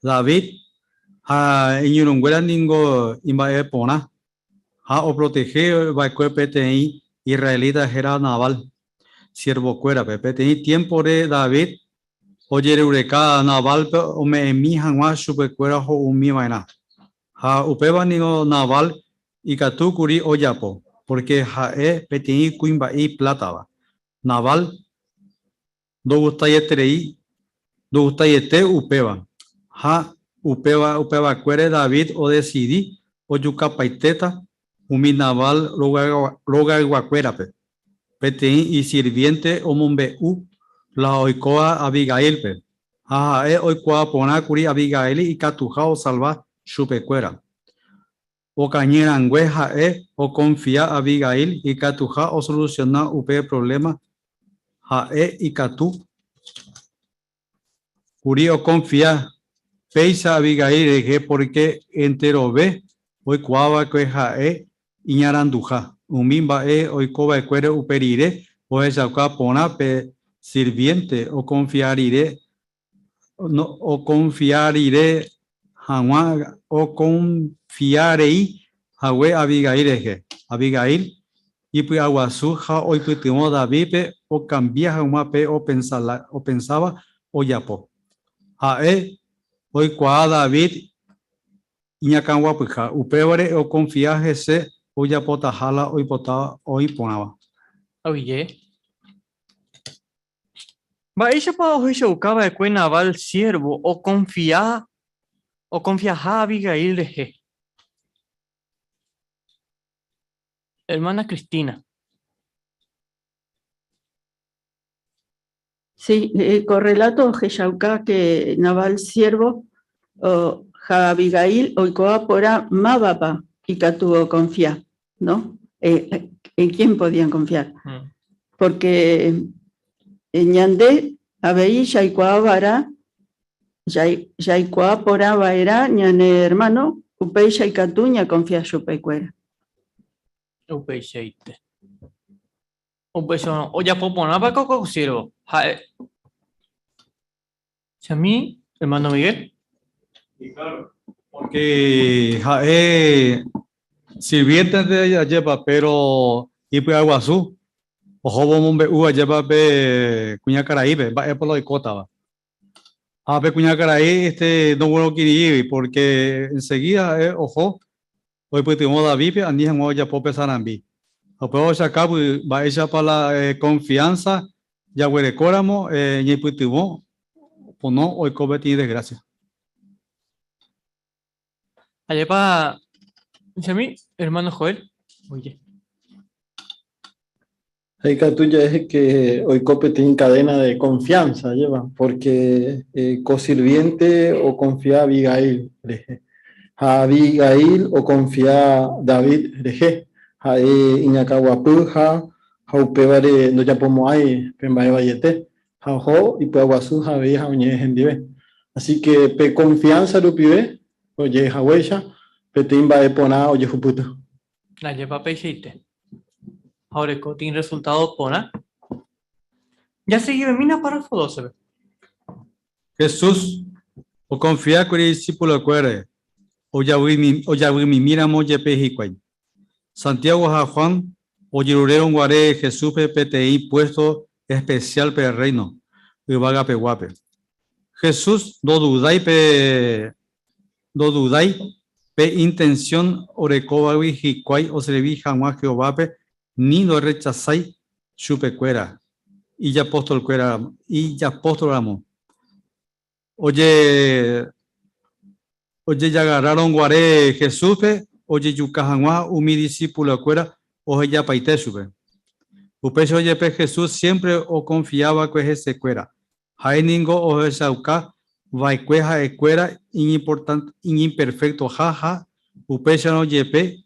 David ha iñirũnguéra ningo imba'e porã ha oprotehe va'ekue peteĩ israelita héra Nabal siervokuérape. Peteĩ tiémpore David ojerureka Nabálpe ome'ẽmi hag̃ua chupekuéra ho'umi va'erã. Ha upéva ningo Nabal ikatu kuri ojapo, porque ha'e peteĩ kuimba'e iplátava. Nabal ndogustaieterei ndogustaiete upéva. Ha upéva upevakuére David odesidi ojukapaitéta umi Nabal rogayguakuérape. Peteĩ isirviénte omombe'u la oikóva Abigaílpe, ha ha'e oikuaa porã kuri Abigail ikatuha osalva chupekuéra. Okañy rangue ha'e okonfia Abigail ikatuha osolusiona upe provléma, ha'e ikatu kuri okonfia péicha Abigail rehe pórke enterove oikuaa va'ekue ha'e iñaranduha. Umi mba'e oiko va'ekuére upe rire ohechauka porã pe sirviénte okonfia rire okonfia rire hag̃ua okonfia rei hague Abigail rehe. Abigail ipy'aguasu ha oipytyvõ Davídpe okambia hag̃ua pe opensáva ojapo. Ha'e oikuaa David iñakãguapyha, upévare okonfia hese ojapotaha la oipotáva oĩ porãva. Aguije. Mba'éichapa ohechauka va'ekue Nabal siérvo okonfia okonfiaha Abigail rehe? Hermana Cristina. Sí, el correlato ohechauka que Nabal siervo ha Abigail oikuaa porã mávapa ikatu okonfia, no? En quién podían confiar. Porque ñande avei jaikuaa va'erã, jaikuaa porã va'erã ñane hermano, upéicha ikatu ñakonfia chupekuéra. Upeichaite. Upéicharõ, ojapo porãpa ko siervo? Ha'e. Chami, hermano Miguel. Sí, claro. Porque ha'e sirviéntente ajépa, pero ipy'aguasu ohóvo omombe'u ajépa pe kuñakaraípe mba'épa la oikótava. Ha pe kuñakarai este ndoguerokirĩri porque enseguida ha'e oho oipytyvõ Davídpe ani hag̃ua ojapo pe sarambi. Ha upéva ohechakápy mba'éichapa la confianza jaguerekóramo ñaipytyvõ pono oiko peteĩ desgracia. Ajépa chami, hermano Joel? Oye. Ha ikatu ja'e que oiko peteĩ cadena de confianza, ajépa, porque ko sirviente okonfia Abigail rehe, ha Abigail okonfia David rehe, ha'e iñakãguapy ha ha upévare ndojapomo'ãi pe mba'e vaiete, ha oho ipy'aguasu ha avei ha oñe'ẽ hendive. Así que pe confianza rupive oje'e haguéicha peteĩ mba'e porã ojehupyty. Ajépa peichaite. Ha oreko tin resultado porã. Jasegivemína párrafo 12-pe. Jesús okonfia kuri idisipulokuérare ojavymimíramo jepe hikuái. Santiago ha Juan ojerurérõ guare Jesúspe peteĩ puésto espesiál pe Rréino yvagapeguápe. Jesús ndodudái pe Ndodudái pe intensión orekóvagui hikuái oservi hag̃ua Jehovápe ni ndorrechasái chupekuéra ijapóstolramo. Ojejagarrárõ guare Jesúspe ojejuka hag̃ua umi disipulokuéra ohejapaite chupe. Upéicha jepe Jesús siémpre okonfia va'ekue hesekuéra. Ha'e ningo ohechauka va'ekue ha'ekuéra iñimperfektoha ha upéicharõ jepe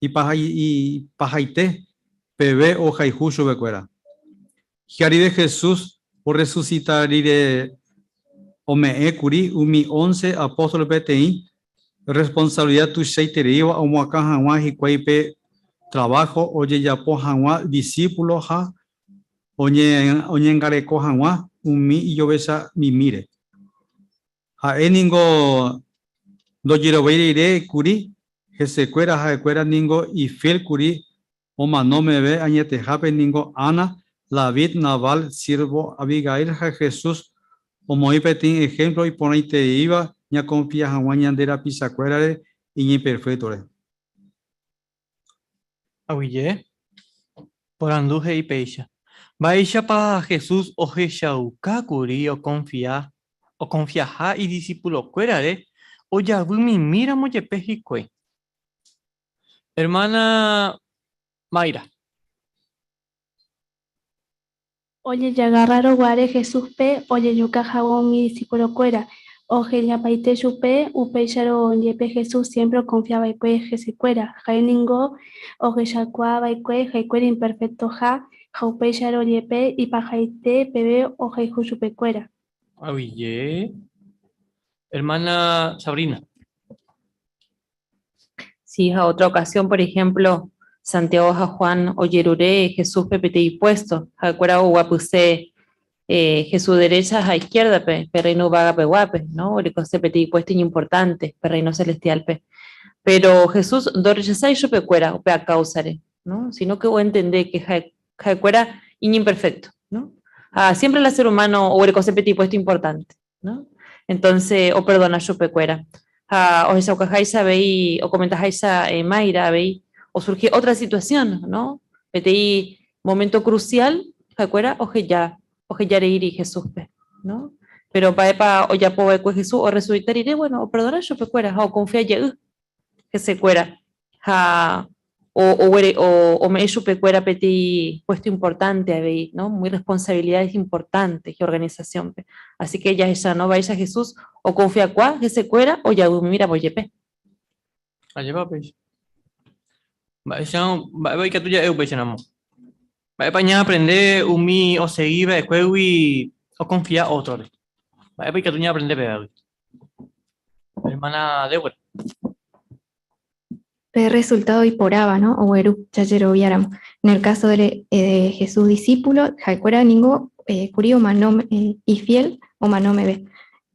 ipahaite peve ohayhu chupekuéra. Hi'arive Jesús orresusita rire ome'ẽ kuri umi ónce apóstol peteĩ rresponsavilida tuichaitereíva omoakã hag̃ua hikuái pe traváho ojejapo hag̃ua disípulo ha oñangareko hag̃ua umi ijovecha mimíre. Ha'e ningo ndojerovéi rire kuri hesekuéra, ha'ekuéra ningo ifiél kuri omano meve añetehápe ningo Ana, David, Nabal, siervo Abigail ha Jesús omoĩ peteĩ ehémplo iporãitereíva. Ñakonfia hag̃ua ñande rapichakuérare iñimperféktore. Aguyje. Porandu he'i péicha, Mba'éichapa Jesús ohechauka kuri okonfia okonfiaha idisipulokuérare ojavy mimíramo jepe hikuái? Hermana Mayra. Ojejagarrárõ guare Jesúspe ojejuka hag̃ua umi disipulokuéra, ohejapaite chupe, upéicharõ jepe Jesús siémpre okonfia va'ekue hesekuéra. Ha'e ningo ohechakuaa va'ekue ha'ekuéra imperfektoha ha upéicharõ jepe ipahaite peve ohayhu chupekuéra. Aguyje. Hermana Sabrina. Sí, ha otra ocasión, por ejemplo, Santiago ha Juan ojerure Jesúspe peteĩ puesto, ha'ekuéra oguapyse eh, Jesús derecha ha izquierdape, pe reino yvagapeguápe, no? Orekose peteĩ puesto iñimportante pe reino celestialpe. Pero Jesús ndorrechasái chupekuéra upéva káusare, no? Sino que oentende que ha'e, ha'ekuéra iñimperfecto, no? Ha siempre la ser humano oguerekose peteĩ puesto importante. No? Entonce operdona chupekuéra. Ha ohechaukaháicha avei, okomentaháicha Mayra avei, osurgi otra situación, no? Peteĩ momento crucial ha'ekuéra oheja, oheja reíri Jesúspe, no? Pero mba'épa ojapo va'ekue Jesús orresucita rire? Bueno, operdona chupekuéra ha okonfia jey hesekuéra ha ome'ẽ chupekuéra peteĩ puesto importante avei, no? Muy responsabilidades importantes hi'organización-pe. Así que jahecha, no? Vaicha Jesús okonfiakua hesekuéra ojavymi ramo jepe. Ajépa péicha. Mba'éicha, mba'épa ikatu ja'e upéicharamo. Mba'épa ñaaprende umi osegi va'ekuégui okonfia ótrore. Mba'épa ikatu ñaaprende pévagui. Hermana Débora. Pe resultado iporãva, no? Ogueru jajeroviáramo. En el caso de, eh, de Jesús discípulo, ha'ekuéra ningo eh, kuri omano eh, ifiel omano meve.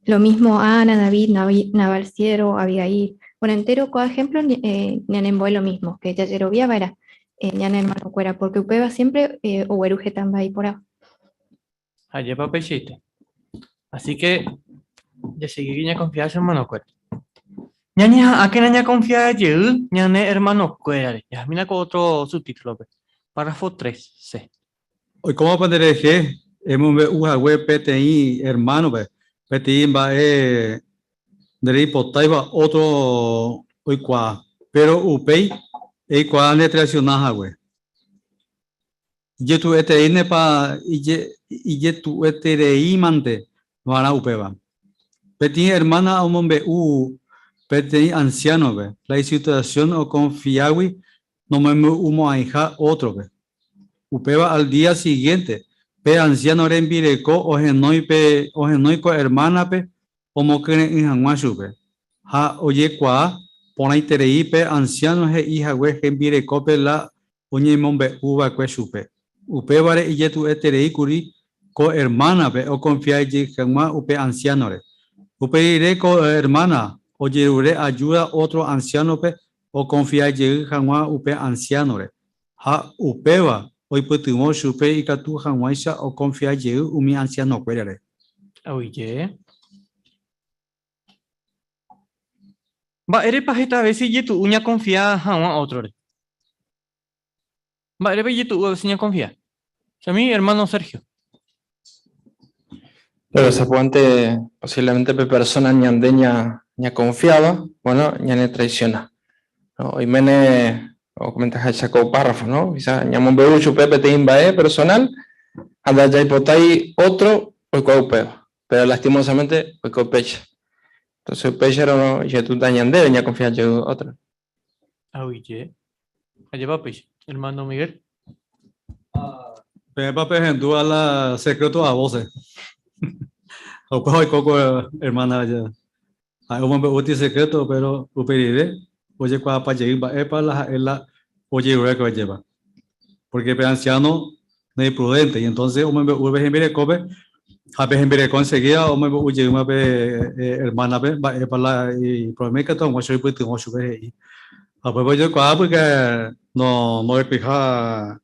Lo mismo Ana, David, Nabal siervo, Abigail. Bueno, entero ko'ã ejemplo eh, ñanembo'e lo mismo, que jajeroviava'erã eh, ñane hermanokuéra, porque upéva siempre eh, ogueru heta mba'e iporãva. Ajépa peichaite. Así que jasegíke ñakonfia che hermanokuéra. Ñañeha'ãkena ñakonfia jey ñane hermanokuérare. Jahamína ko otro subtítulope. Párrafo 3, c. Oikómapa nderehe emombe'u hague peteĩ hermano-pe peteĩ mba'e ndereipotáiva ótro oikuaa, péro upéi eikuaa netraisiona hague. Ijetu'uetereínepa ijetu'uetereímante va'erã upéva. Peteĩ ermána omombe'u peteĩ ansiánope la isituasión okonfiágui nomombe'umo'ãiha ótrope. Upéva al día sigiénte, pe ansiáno rembireko ohenói ko ermánape omokyre'ỹ hag̃ua chupe. Ha ojekuaa porãiterei pe ansiáno he'i hague hembirekópe la oñemombe'u va'ekue chupe. Upévare ijetu'eterei kuri ko ermánape okonfia jey hag̃ua upe ansiánore. Upe rire ko ermána ojerure ajúda ótro ansiánope okonfia jey hag̃ua upe ansiánore, ha upéva oipytyvõ chupe ikatu hag̃uáicha okonfia jey umi ansianokuérare. Aguyje. Mba'érepa heta vése ijetu'u ñakonfia hag̃ua ótrore? Mba'érepa ijetu'u a vése ñakonfia? Chami, ermáno Sergio. Pero sapy'ánte posiblemente pe persona ñande ña, ñaconfiaba, bueno, ñane traiciona. No, oiméne okomentaháicha ko párrafo, no? Quizá ñamombe'u chupe peteĩ mba'e personal ha ndajaipotái otro oikuaa upéva. Pero lastimosamente oiko upéicha. Entonces upéicharõ ijetu'úta ñandéve ñaconfia jey otro. Aguyje. Ajépa péicha, hermano Miguel. Peẽpa pehendu a la secreto a voces. Ha upéva oiko ko hermana aja. Ha'e omombe'úti secreto, pero upe rire ojekuaapa jey mba'épa la ha'e la ojerurékue ajépa. Porque pe anciano naiprudente y entonces omombe'u pe hembirekópe ha pe hembireko enseguida omombe'u jeýma pe hermana-pe mba'épa la iproblema ikatu hag̃uáicha oipytyvõ chupe he'i. Ha upépe ojokuaa porque no ndorekóiha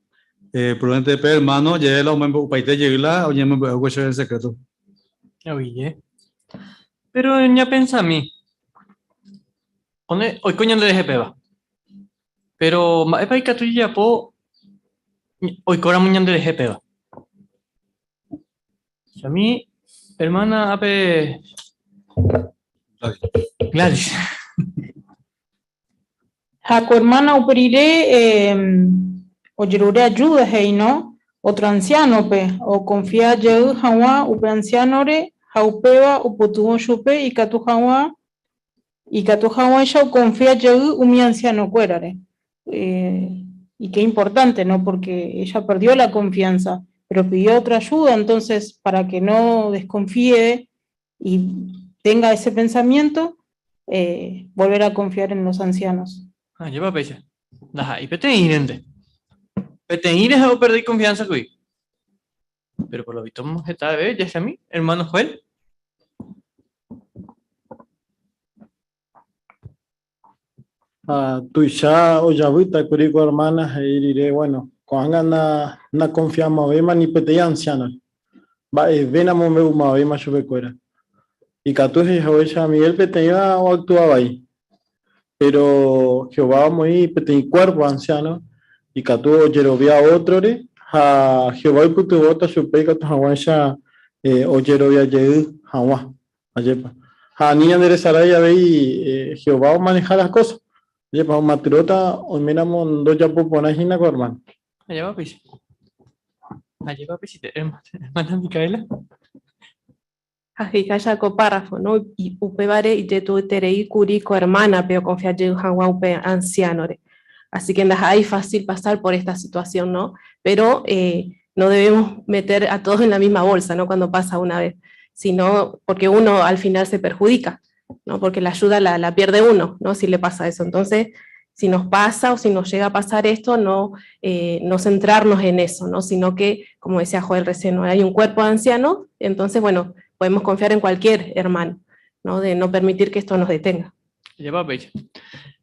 prudente pe hermano jehe la omombe'upaite jey la oñemombe'u chupe en secreto. Aguyje. Pero ñapensami, one oiko ñanderehe péva. Pero mba'épa ikatu jajapo oikóramo ñanderehe péva. Chami, hermana ápe Gladys. Ha ko hermana upe rire ojerure ayuda he'i, no? Otro anciano-pe, okonfia jey hag̃ua upe anciano-re ha upéva opytyvõ chupe ikatu hag̃ua ikatu hag̃uáicha okonfia jey umi anciano-kuérare. Y qué importante, ¿no? Porque ella perdió la confianza, pero pidió otra ayuda, entonces, para que no desconfíe y tenga ese pensamiento, volver a confiar en los ancianos. Ajépa péicha. Ndaha'éi peteĩrente. Peteĩre ha'e operde iconfianza kuri. Pero por lo visto heta veve jahechami, hermano Joel. Ha tuicha ojavýta kuri ko ermána he'i rire, Bueno, ko'ág̃a nakonfiamavéima ni peteĩ ansiánore. Mba'eve namombe'umavéima chupekuéra. Ikatu he'i haguéicha Miguel peteĩva oaktua vai. Péro Jehová omoĩ peteĩ kuérpo ansiáno ikatu ojerovia ótrore ha Jehová oipytyvõta chupe ikatu hag̃uáicha ojerovia jey hag̃ua. Ajépa. Ha ani ñanderesarái avei Jehová omaneha las kósa. Ajépa, omatyróta oiméramo ndojapo porãi hína ko ermáno. Ajépa péicha. Ajépa péicha, hermana Micaela. Ha he'iháicha ko párrafo, no? Upévare ijetu'ueterei kuri ko ermánape okonfia jey hag̃ua upe ansiánore. Así que ndaha'éi fácil pasar por esta situación, no? Pero no debemos meter a todos en la misma bolsa, ¿no? Cuando pasa una vez, sino porque uno al final se perjudica, ¿no? Porque la ayuda la pierde uno, ¿no? Si le pasa eso. Entonces, si nos pasa o si nos llega a pasar esto, no centrarnos en eso, ¿no? Sino que, como decía Joel recién, ¿no? Hay un cuerpo de ancianos, entonces, bueno, podemos confiar en cualquier hermano, ¿no? De no permitir que esto nos detenga. Ajépa péicha.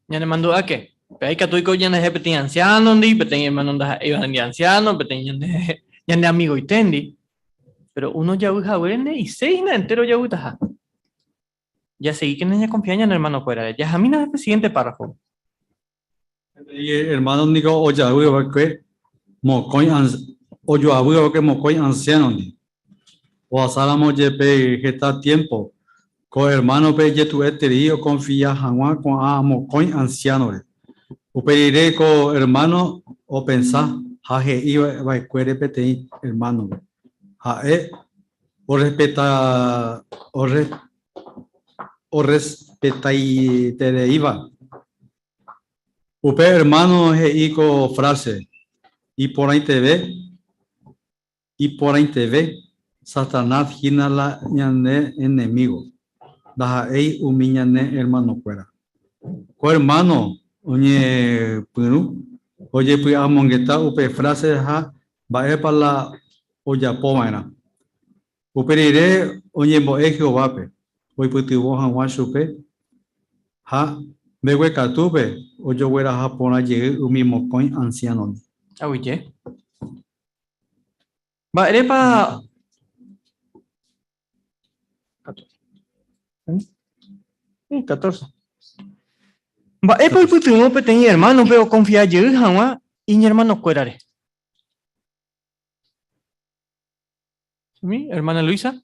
Ñanemandu'áke, pe ikatu oiko ñandeje peteĩ anciano-ndi, peteĩ hermano ndaha'éiva anciano, peteĩ ñande, ñande amigoiténdi. Pero uno ojavy haguére nde'iséi hína entero ojavytaha. Jasegíkena ñakonfia ñane hermano-kuérare. Jahamína pe siguiente párrafo. Peteĩ hermano niko ojavy va'ekue mokõi ojoavy va'ekue mokõi anciano-ndi. Ohasáramo jepe heta tiempo, ko hermano-pe ijetu'eterei okonfia hag̃ua ko'ã mokõi anciano-re. Upe rire ko hermano opensa ha he'i va'ekuére peteĩ hermano-pe. Ha'e orrespeta orrespetaitereíva. Upe hermano he'i ko frase, Iporãiteve, iporãiteve, Satanás hína la ñane enemigo, ndaha'éi umi ñane hermanokuéra. Ko hermano oñepyrũ ojepy'amongeta upe frase ha mba'épa la ojapova'erã. Upe rire oñembo'e Jehovápe oipytyvõ hag̃ua chupe ha mbeguekatúpe ojogueraha porã jey umi mokõi ansiánondi. Aguyje. Mba'érepa 14. Mba'épa oipytyvõ peteĩ ermánope okonfia jey hag̃ua iñermanokuérare? Mi hermana Luisa.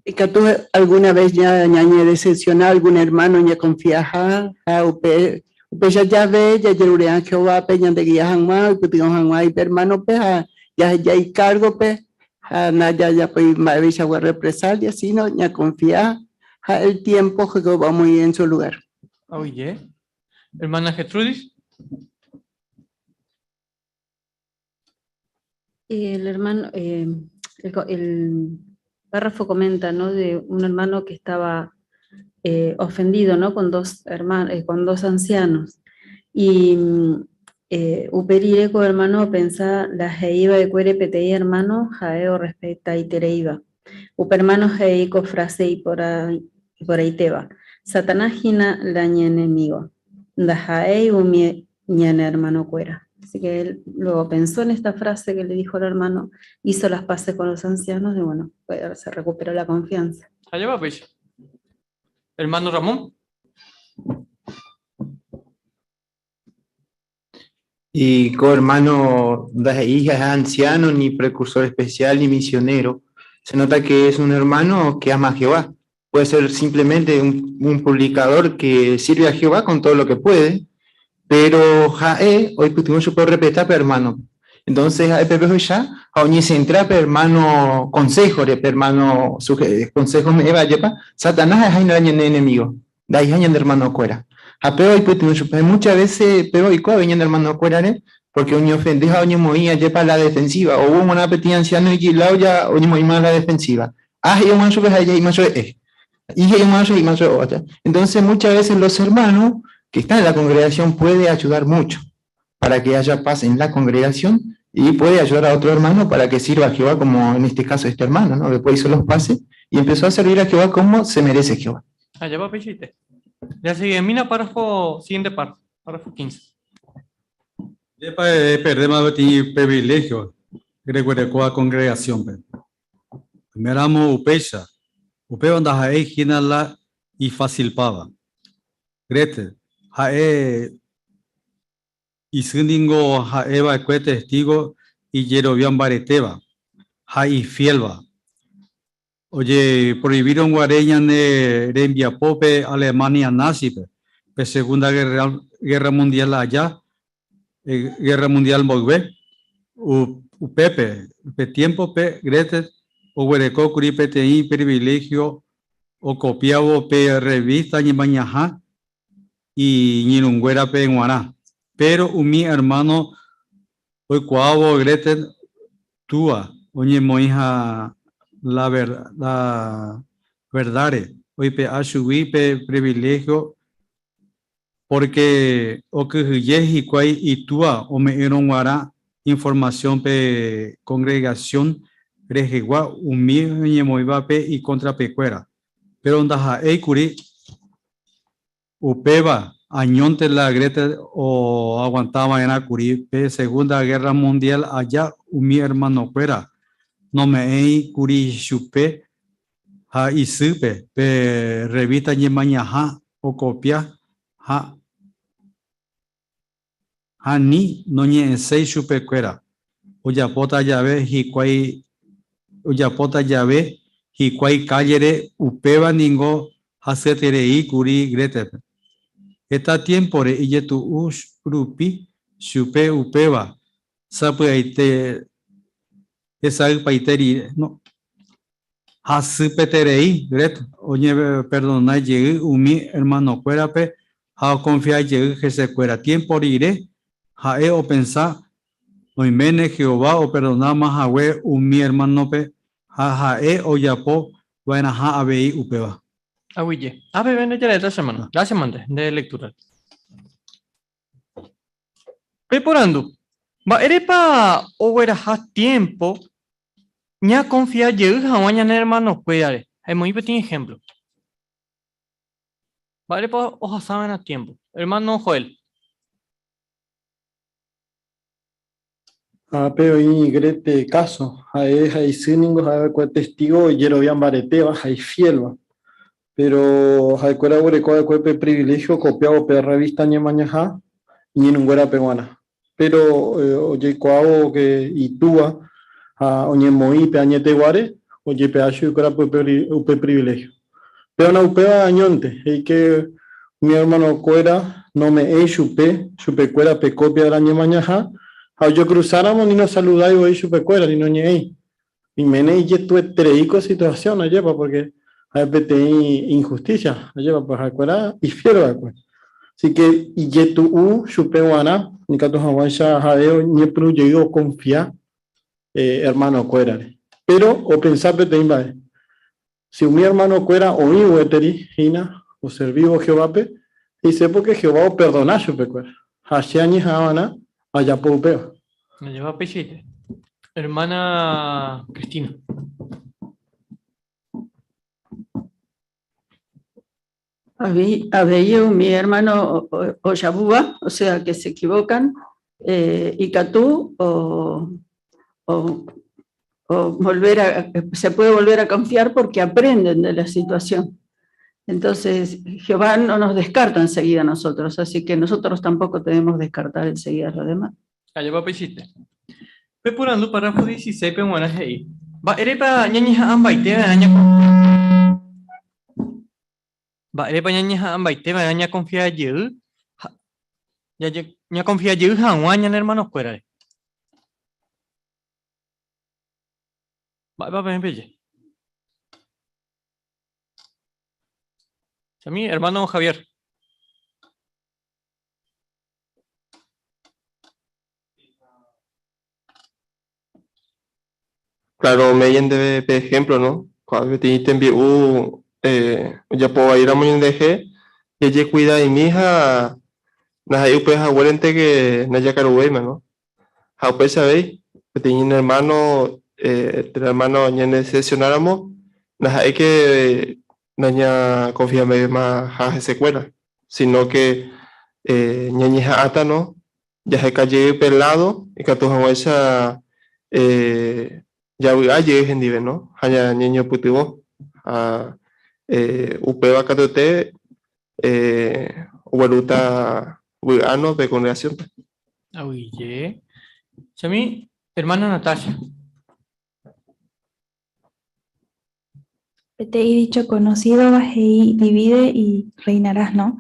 Ikatu alguna vez ñañedecepciona algún hermano ñaconfiaha ha upe upéicha jave jajerure'ã Jehovápe ñandeguia hag̃ua oipytyvõ hag̃ua ipe hermano-pe ha jaheja icargo-pe ha ndajajapói mba'eveichagua represalia sino ñaconfia ha el tiempo Jehová omoĩ en su lugar. Aguyje. Hermana Gertrudis. El hermano, el párrafo comenta, ¿no? De un hermano que estaba ofendido, ¿no? Con dos hermanos, con dos ancianos. Y upe rire ko hermano opensa la he'íva va'ekuére peteĩ hermano ha'e orrespetaitereíva. Upe hermano he'i ko frase iporãitéva, Satanás hína la ñane enemigo, ndaha'éi umi ñane hermanokuéra. Así que él luego pensó en esta frase que le dijo el hermano, hizo las paces con los ancianos y bueno, pues, se recuperó la confianza. Allá va, pues. Hermano Ramón. Y co hermano de hija es anciano, ni precursor especial, ni misionero. Se nota que es un hermano que ama a Jehová. Puede ser simplemente un publicador que sirve a Jehová con todo lo que puede, pero jae, hoy pudimos puede respetar, pero hermano. Entonces, jae pepe ya, jaoñi se entra, pero hermano, consejo, pero hermano, consejo me va, yepa, Satanás es jaina enemigo, da hija hermano cuera. Japeo y puti muchas veces pero y co venían hermano cuerare porque uno ofende a uno moía yepa la defensiva o hubo una petit anciano y lao ya uno moía más la defensiva. Ah, y un manso y manso y manso y manso otra. Entonces muchas veces los hermanos que están en la congregación puede ayudar mucho para que haya paz en la congregación y puede ayudar a otro hermano para que sirva a Jehová, como en este caso este hermano, ¿no? Después hizo los pases y empezó a servir a Jehová como se merece Jehová. Allá va, Pechite. Ya sigue, mina párrafo, siguiente párrafo, párrafo 15. Yepa perdemos ti privilegio, recuerdo congregación. Pe. Primeramo upecha, upeo anda jae hina la y facilpaba. Grete, jae isindingo jaeva ekue testigo y yerobian bareteba, jae fielba. Oye, prohibieron guareña de Rembiapope, Alemania nazi, pe, pe Segunda Guerra Mundial allá, Guerra Mundial Mogbe, u, u Pepe, pe tiempo pe Grete, o huereco curi pe teí privilegio, o copiabo pe revista ñemañajá y ñirungüera pe guará. Pero umi hermano, hoy cuavo Grete, túa, oye moija la la verdare, hoy pe ashuí pe privilegio, porque o que y cuay y túa o me guará información pe congregación rejegua umi ñemoiva pe y contra pecuera. Pero onda jae curi upeba añonte la Grete o aguantaba en curi pe Segunda Guerra Mundial allá umi hermano cuera. No me ei curi chupe ha isupe pe revista ñemañaja o copia ha ha ni no ñe sei chupe cuera. Oyapota llave hikuái oyapota llave hikuái callere upeba ningo haseterei curi Grete. Esta tiempo re iyetu ush rupi chupe upeba sapuaite esa paiteri no hasupeterei Grete oye perdona ye umi hermano cuerape ha confía ye jese cuera tiempo rire jae o pensá oimene Jehová o perdona más hawe umi hermano pe ha jae o yapo vaina ha avei upeba. Aguille. Ah, bebé, no ya la semana. La semana de lectura. Peporando. Va erepa o era ha tiempo ña confía ye ha hermano cuidare. Hay muy pequeño ejemplo. Va erepa oja saben a tiempo. Hermano Joel. Ah, pero y grete caso, jae jae siningo jae kue testigo yerobian bareteba jae fielba. Pero jae kuera guereko kue pe privilegio copiado pe revista ñemañaja ñinunguera peguana. Pero oye kuao que itúa a oñemoí pe añeteguare oye pe ashu kuera pe upe privilegio. Pero na upeba añonte, y que mi hermano cuera no me e chupe, chupe cuera pe copia de la ñemañaja. A yo cruzáramos ni nos saludáis o chupe cuera ni no ñeí. Y mene y tuve treico situación allá porque hay injusticia allá pues acuera y fiero acuera. Así que y yetu u chupe guana ni cato hawaisha jaeo ni pru llego confía hermano cuera. Pero o pensar PTI va. Si mi hermano cuera o mi hueteri hina o ser vivo Jehová pe y sé porque Jehová o perdona chupe cuera. Hashiani javana allá por. Me lleva pechite. Hermana Cristina. Había mi hermano o Yabúa, o sea que se equivocan, Eh, ikatu o, o, o volver a, se puede volver a confiar porque aprenden de la situación. Entonces, Jehová no nos descarta enseguida a nosotros, así que nosotros tampoco debemos descartar enseguida a los demás. Ajépa peichaite. Peporandu párrafo 16 pe g̃uarã he'i, Mba'érepa ñañeha'ãmbaiteva'erã Mba'érepa ñañeha'ãmbaiteva'erã ñakonfia jey ha ñakonfia jey hag̃ua ñane hermanokuérare? Mba'épa peẽ peje? Chami, hermano Javier. Claro, ome'ẽ ñandéve pe ejemplo, no? Ko'ã peteĩ tembi'u ojapo vaíramo ñanderehe, jajekuida'imi ha ndaha'éi upe haguérente que ndajakaruvéima, no? Ha upéicha avei, peteĩ ñane hermano térã hermana ñanedecepcionáramo, ndaha'éi que nañakonfiavéimaha hesekuéra, sino que ñañeha'ãta, no? Jaheka jey pe lado ikatu hag̃uáicha javy'a jey hendive, no? Ha ñañopytyvõ. Ha upéva katuete oguerúta vy'a, no, pe congregación-pe. Aguyje. Chami, hermana Natasha. Peteĩ dicho conocido he'i divide y reinarás, ¿no?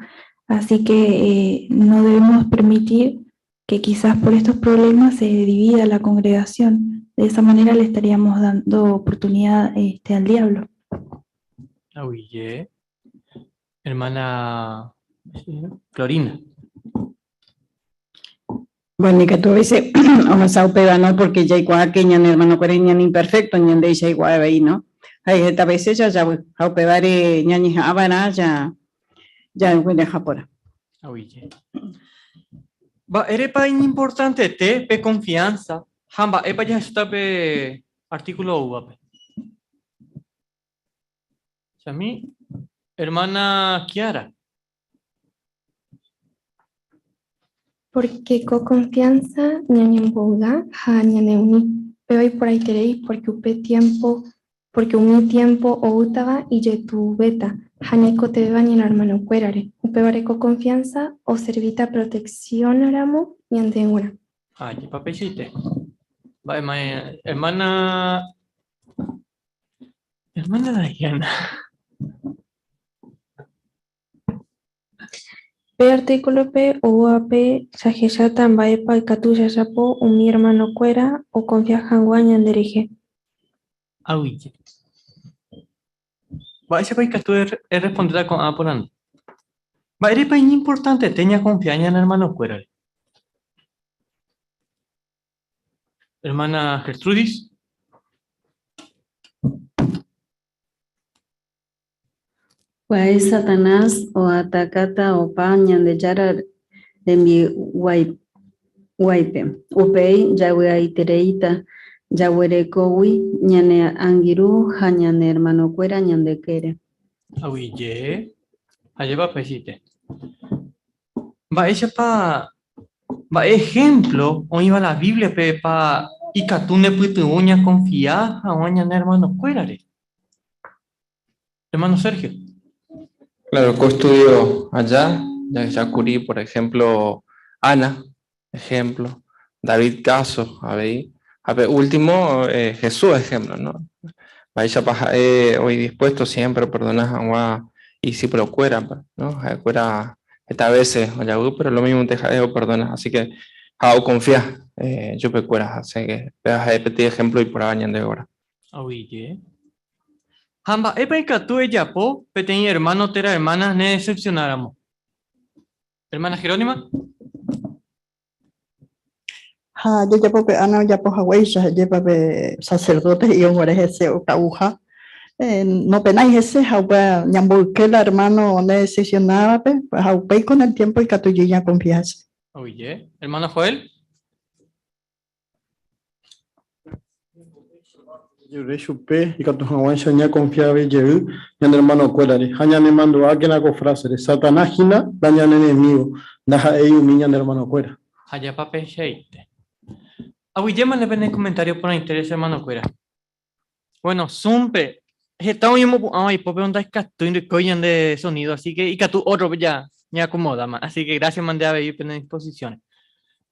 Así que eh, no debemos permitir que quizás por estos problemas se divida la congregación. De esa manera le estaríamos dando oportunidad este, al diablo. Aguyje. Hermana Clorina. Bueno, ikatu avese ohasa upéva, no? Porque jaikuaa que ñane hermanokuéra ñane imperfecto, ñandéicha igual avei, no? Ha heta veces jajavy, ha upévare ñañeha'ãva'erã ja jagueraha porã. Aguyje. Mba'érepa iñimportantete pe confianza ha mba'épa jahecháta pe artículo oúvape? Chami, hermana Kiara. Porque ko confianza ñañembovy'a ha ñaneuni, péva iporãiterei porque upe tiempo, porque umi tiempo oútava ijetu'uvéta ha ñaikotevẽva ñane hermanokuérare, upévare ko confianza oservíta protección ramo ñande g̃uarã. Ajépa peichaite. Mba'éma hermana hermana Dayana. Pe artículope oúvape jahecháta mba'épa ikatu jajapo umi ermanokuéra okonfia hag̃ua ñanderehe. Aguyje. Mba'éichapa ikatu errespondéta ko'ã porandu? Mba'érepa iñimportantete ñakonfia ñane ermanokuérare? Hermana Gertrudis. Pya'e Satanás oatakáta opa Ñandejára rembiguáipe. Upéi javy'aitereíta jaguerekógui ñane angirũ ha ñane ermanokuéra ñande ykére. Aguyje, ajépa peichaite. Mba'éichapa mba'e ehémplo oĩva la Bíbliape pa ikatu nepytyvõ ñakonfia hag̃ua ñane ermanokuérare? Hermano Sergio. Claro, ko estudio aja jahechákuri, por ejemplo, Ana, ejemplo, David káso avei, ha pe último, Jesús ejemplo, no? Mba'éichapa ha'e oĩ dispuesto siempre operdona hag̃ua idiscipulokuérape, no? Ha'ekuéra heta vése ojavy, pero lo mímonte ha'e operdona, así que ha okonfia chupekuéra, así que péva ha'e peteĩ ejemplo iporãva ñandéve g̃uarã. Aguyje. Ha mba'épa ikatu ejapo peteĩ ermáno térã ermána nedesepsionáramo? Ermána Jerónima. Ha jajapo pe Ana ojapo haguéicha, ajépa pe sacerdote he'i oguare hese oka'uha, nopenái hese ha upe ñamboyke la hermano onedecepcionávape ha upéi con el tiempo ikatu jey ñakonfia hese. Oye, hermano Joel. Jajerure chupe ikatu hag̃uáicha ñakonfiave jey ñane ermanokuérare ha ñanemandu'ákena ko frásere, Satanás hína la ñane enemígo, ndaha'éi umi ñane ermanokuéra. Ha japa peichaite. Aguyjémane pene comentario porãite che hermano-kuéra. Bueno, Zoom-pe heta oñemopu'ãva ipópe ndaikatúi ndoikói ñande sonido, así que ikatu ótrope ja ñaakomodáma. Así que gracias mante avei pene disposición.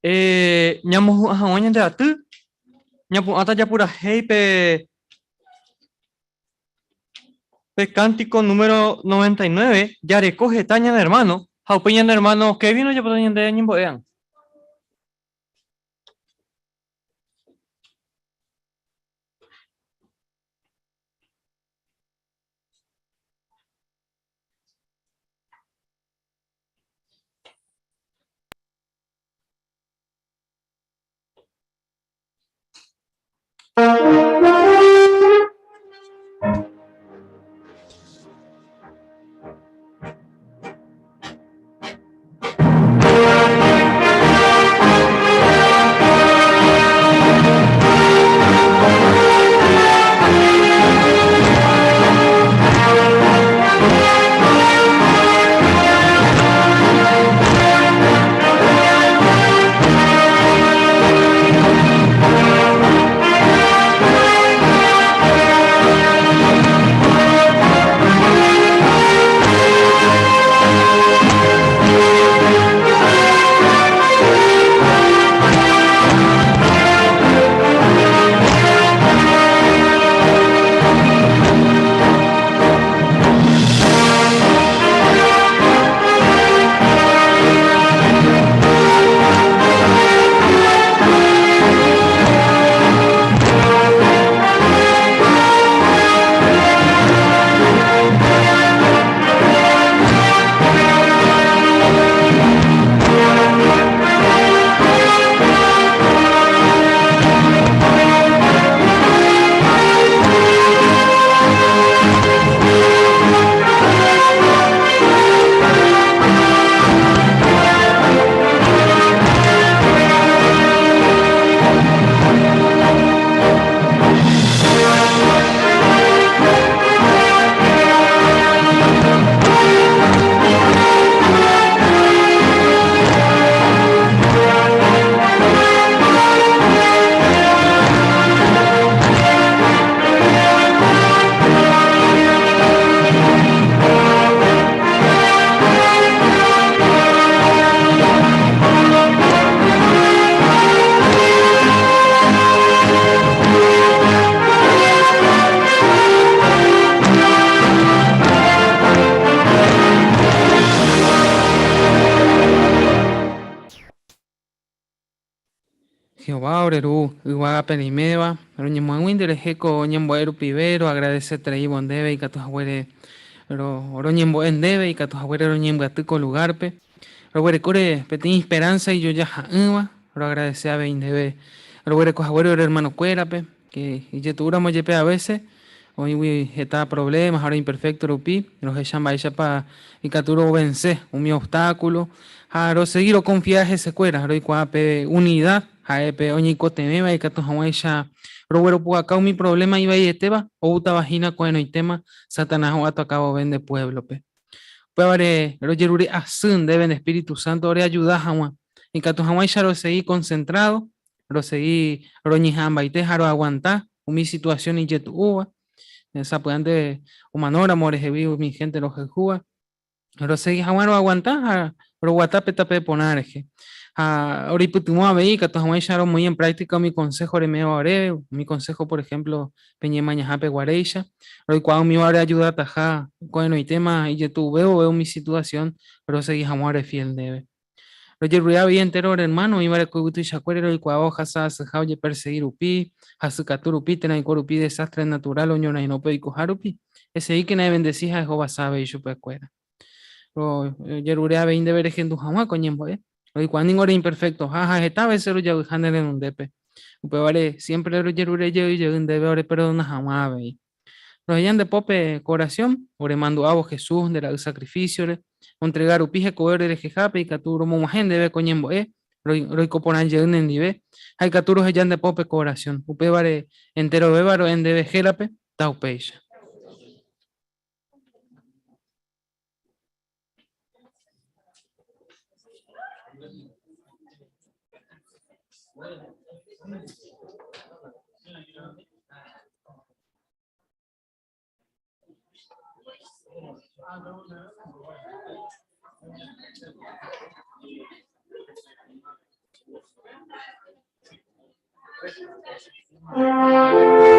Eh, ñamohu'ã hag̃ua ñande aty, ñapu'ãta japurahéi pe Pe cántico número 99, jareko heta ñane hermano, ha upéi ñane hermano Kevin ojapóta ñande ñembo'e'ã. Jehová ore Ru yvágape reiméva, roñemoag̃ui nderehe ko ñembo'e rupive roagradesetereívo ndéve ikatu haguére roñembo'e ndéve ikatu haguére roñembyaty ko lugárpe. Roguerekóre peteĩ esperánsa ijojaha'ỹva, roagradese avei ndéve roguereko haguére ore ermanokuérape, ke ijetu'úramo jepe a vése oĩgui heta provléma ha ore imperfékto rupi, rohecha mba'éichapa ikatu rovense umi obstákulo ha rosegi rokonfia hesekuéra, roikuaa pe unida ha'e pe oñeikotevẽva ikatu hag̃uáicha rogueropu'aka umi provléma ivaietéva oútava hína ko'ẽrõitéma Satanás oataka vove nde puévlope. Upévare rojerure asy ndéve nde espíritu sánto oreajuda hag̃ua, ikatu hag̃uáicha rosegi konsentrádo, rosegi roñeha'ãmbaite ha roaguanta umi situasión ijetu'úva, sapy'ánte omanóramo orehegui umi hénte rohayhúva, rosegi hag̃ua roaguanta ha roguata pe tape porã rehe. Ha oreipytyvõ avei ikatu hag̃uáicha romoĩ en práctica umi konsého reme'ẽva oréve, umi konsého por ehémplo pe ñemañahápe guaréicha, roikuaa umíva oreajudataha ko'ẽrõitéma ijetu'uve vove umi situasión rosegi hag̃ua ore fiél ndéve. Rojerure avei entéro ore ermáno oĩvare ko yvy tuichakuére roikuaáva ohasa asyha ojepersegi rupi, hasykatu rupi térã oiko rupi desástre naturál oñorairõ pe oikoha rupi. Esegíkena evendesi ha ehovasa avei chupekuéra. Rojerure avei ndéve rehendu hag̃ua ko ñembo'e. Roikuaa ningo ore imperfektoha ha heta vése rojavyha ne renondépe. Upévare siémpre rojerure jey jey ndéve oreperdona hag̃ua avei. Roheja nde pópe ko orasión, oremandu'ávo Jesús nde ra'y sakrifísiore, ontrega rupi hekove ore rehehápe ikatu romog̃uahẽ ndéve ko ñembo'e, roiko porã jey nendive, ha ikatu roheja nde pópe ko orasión. Upévare enterovéva ro'e ndéve hérape, taupéicha. Thank you.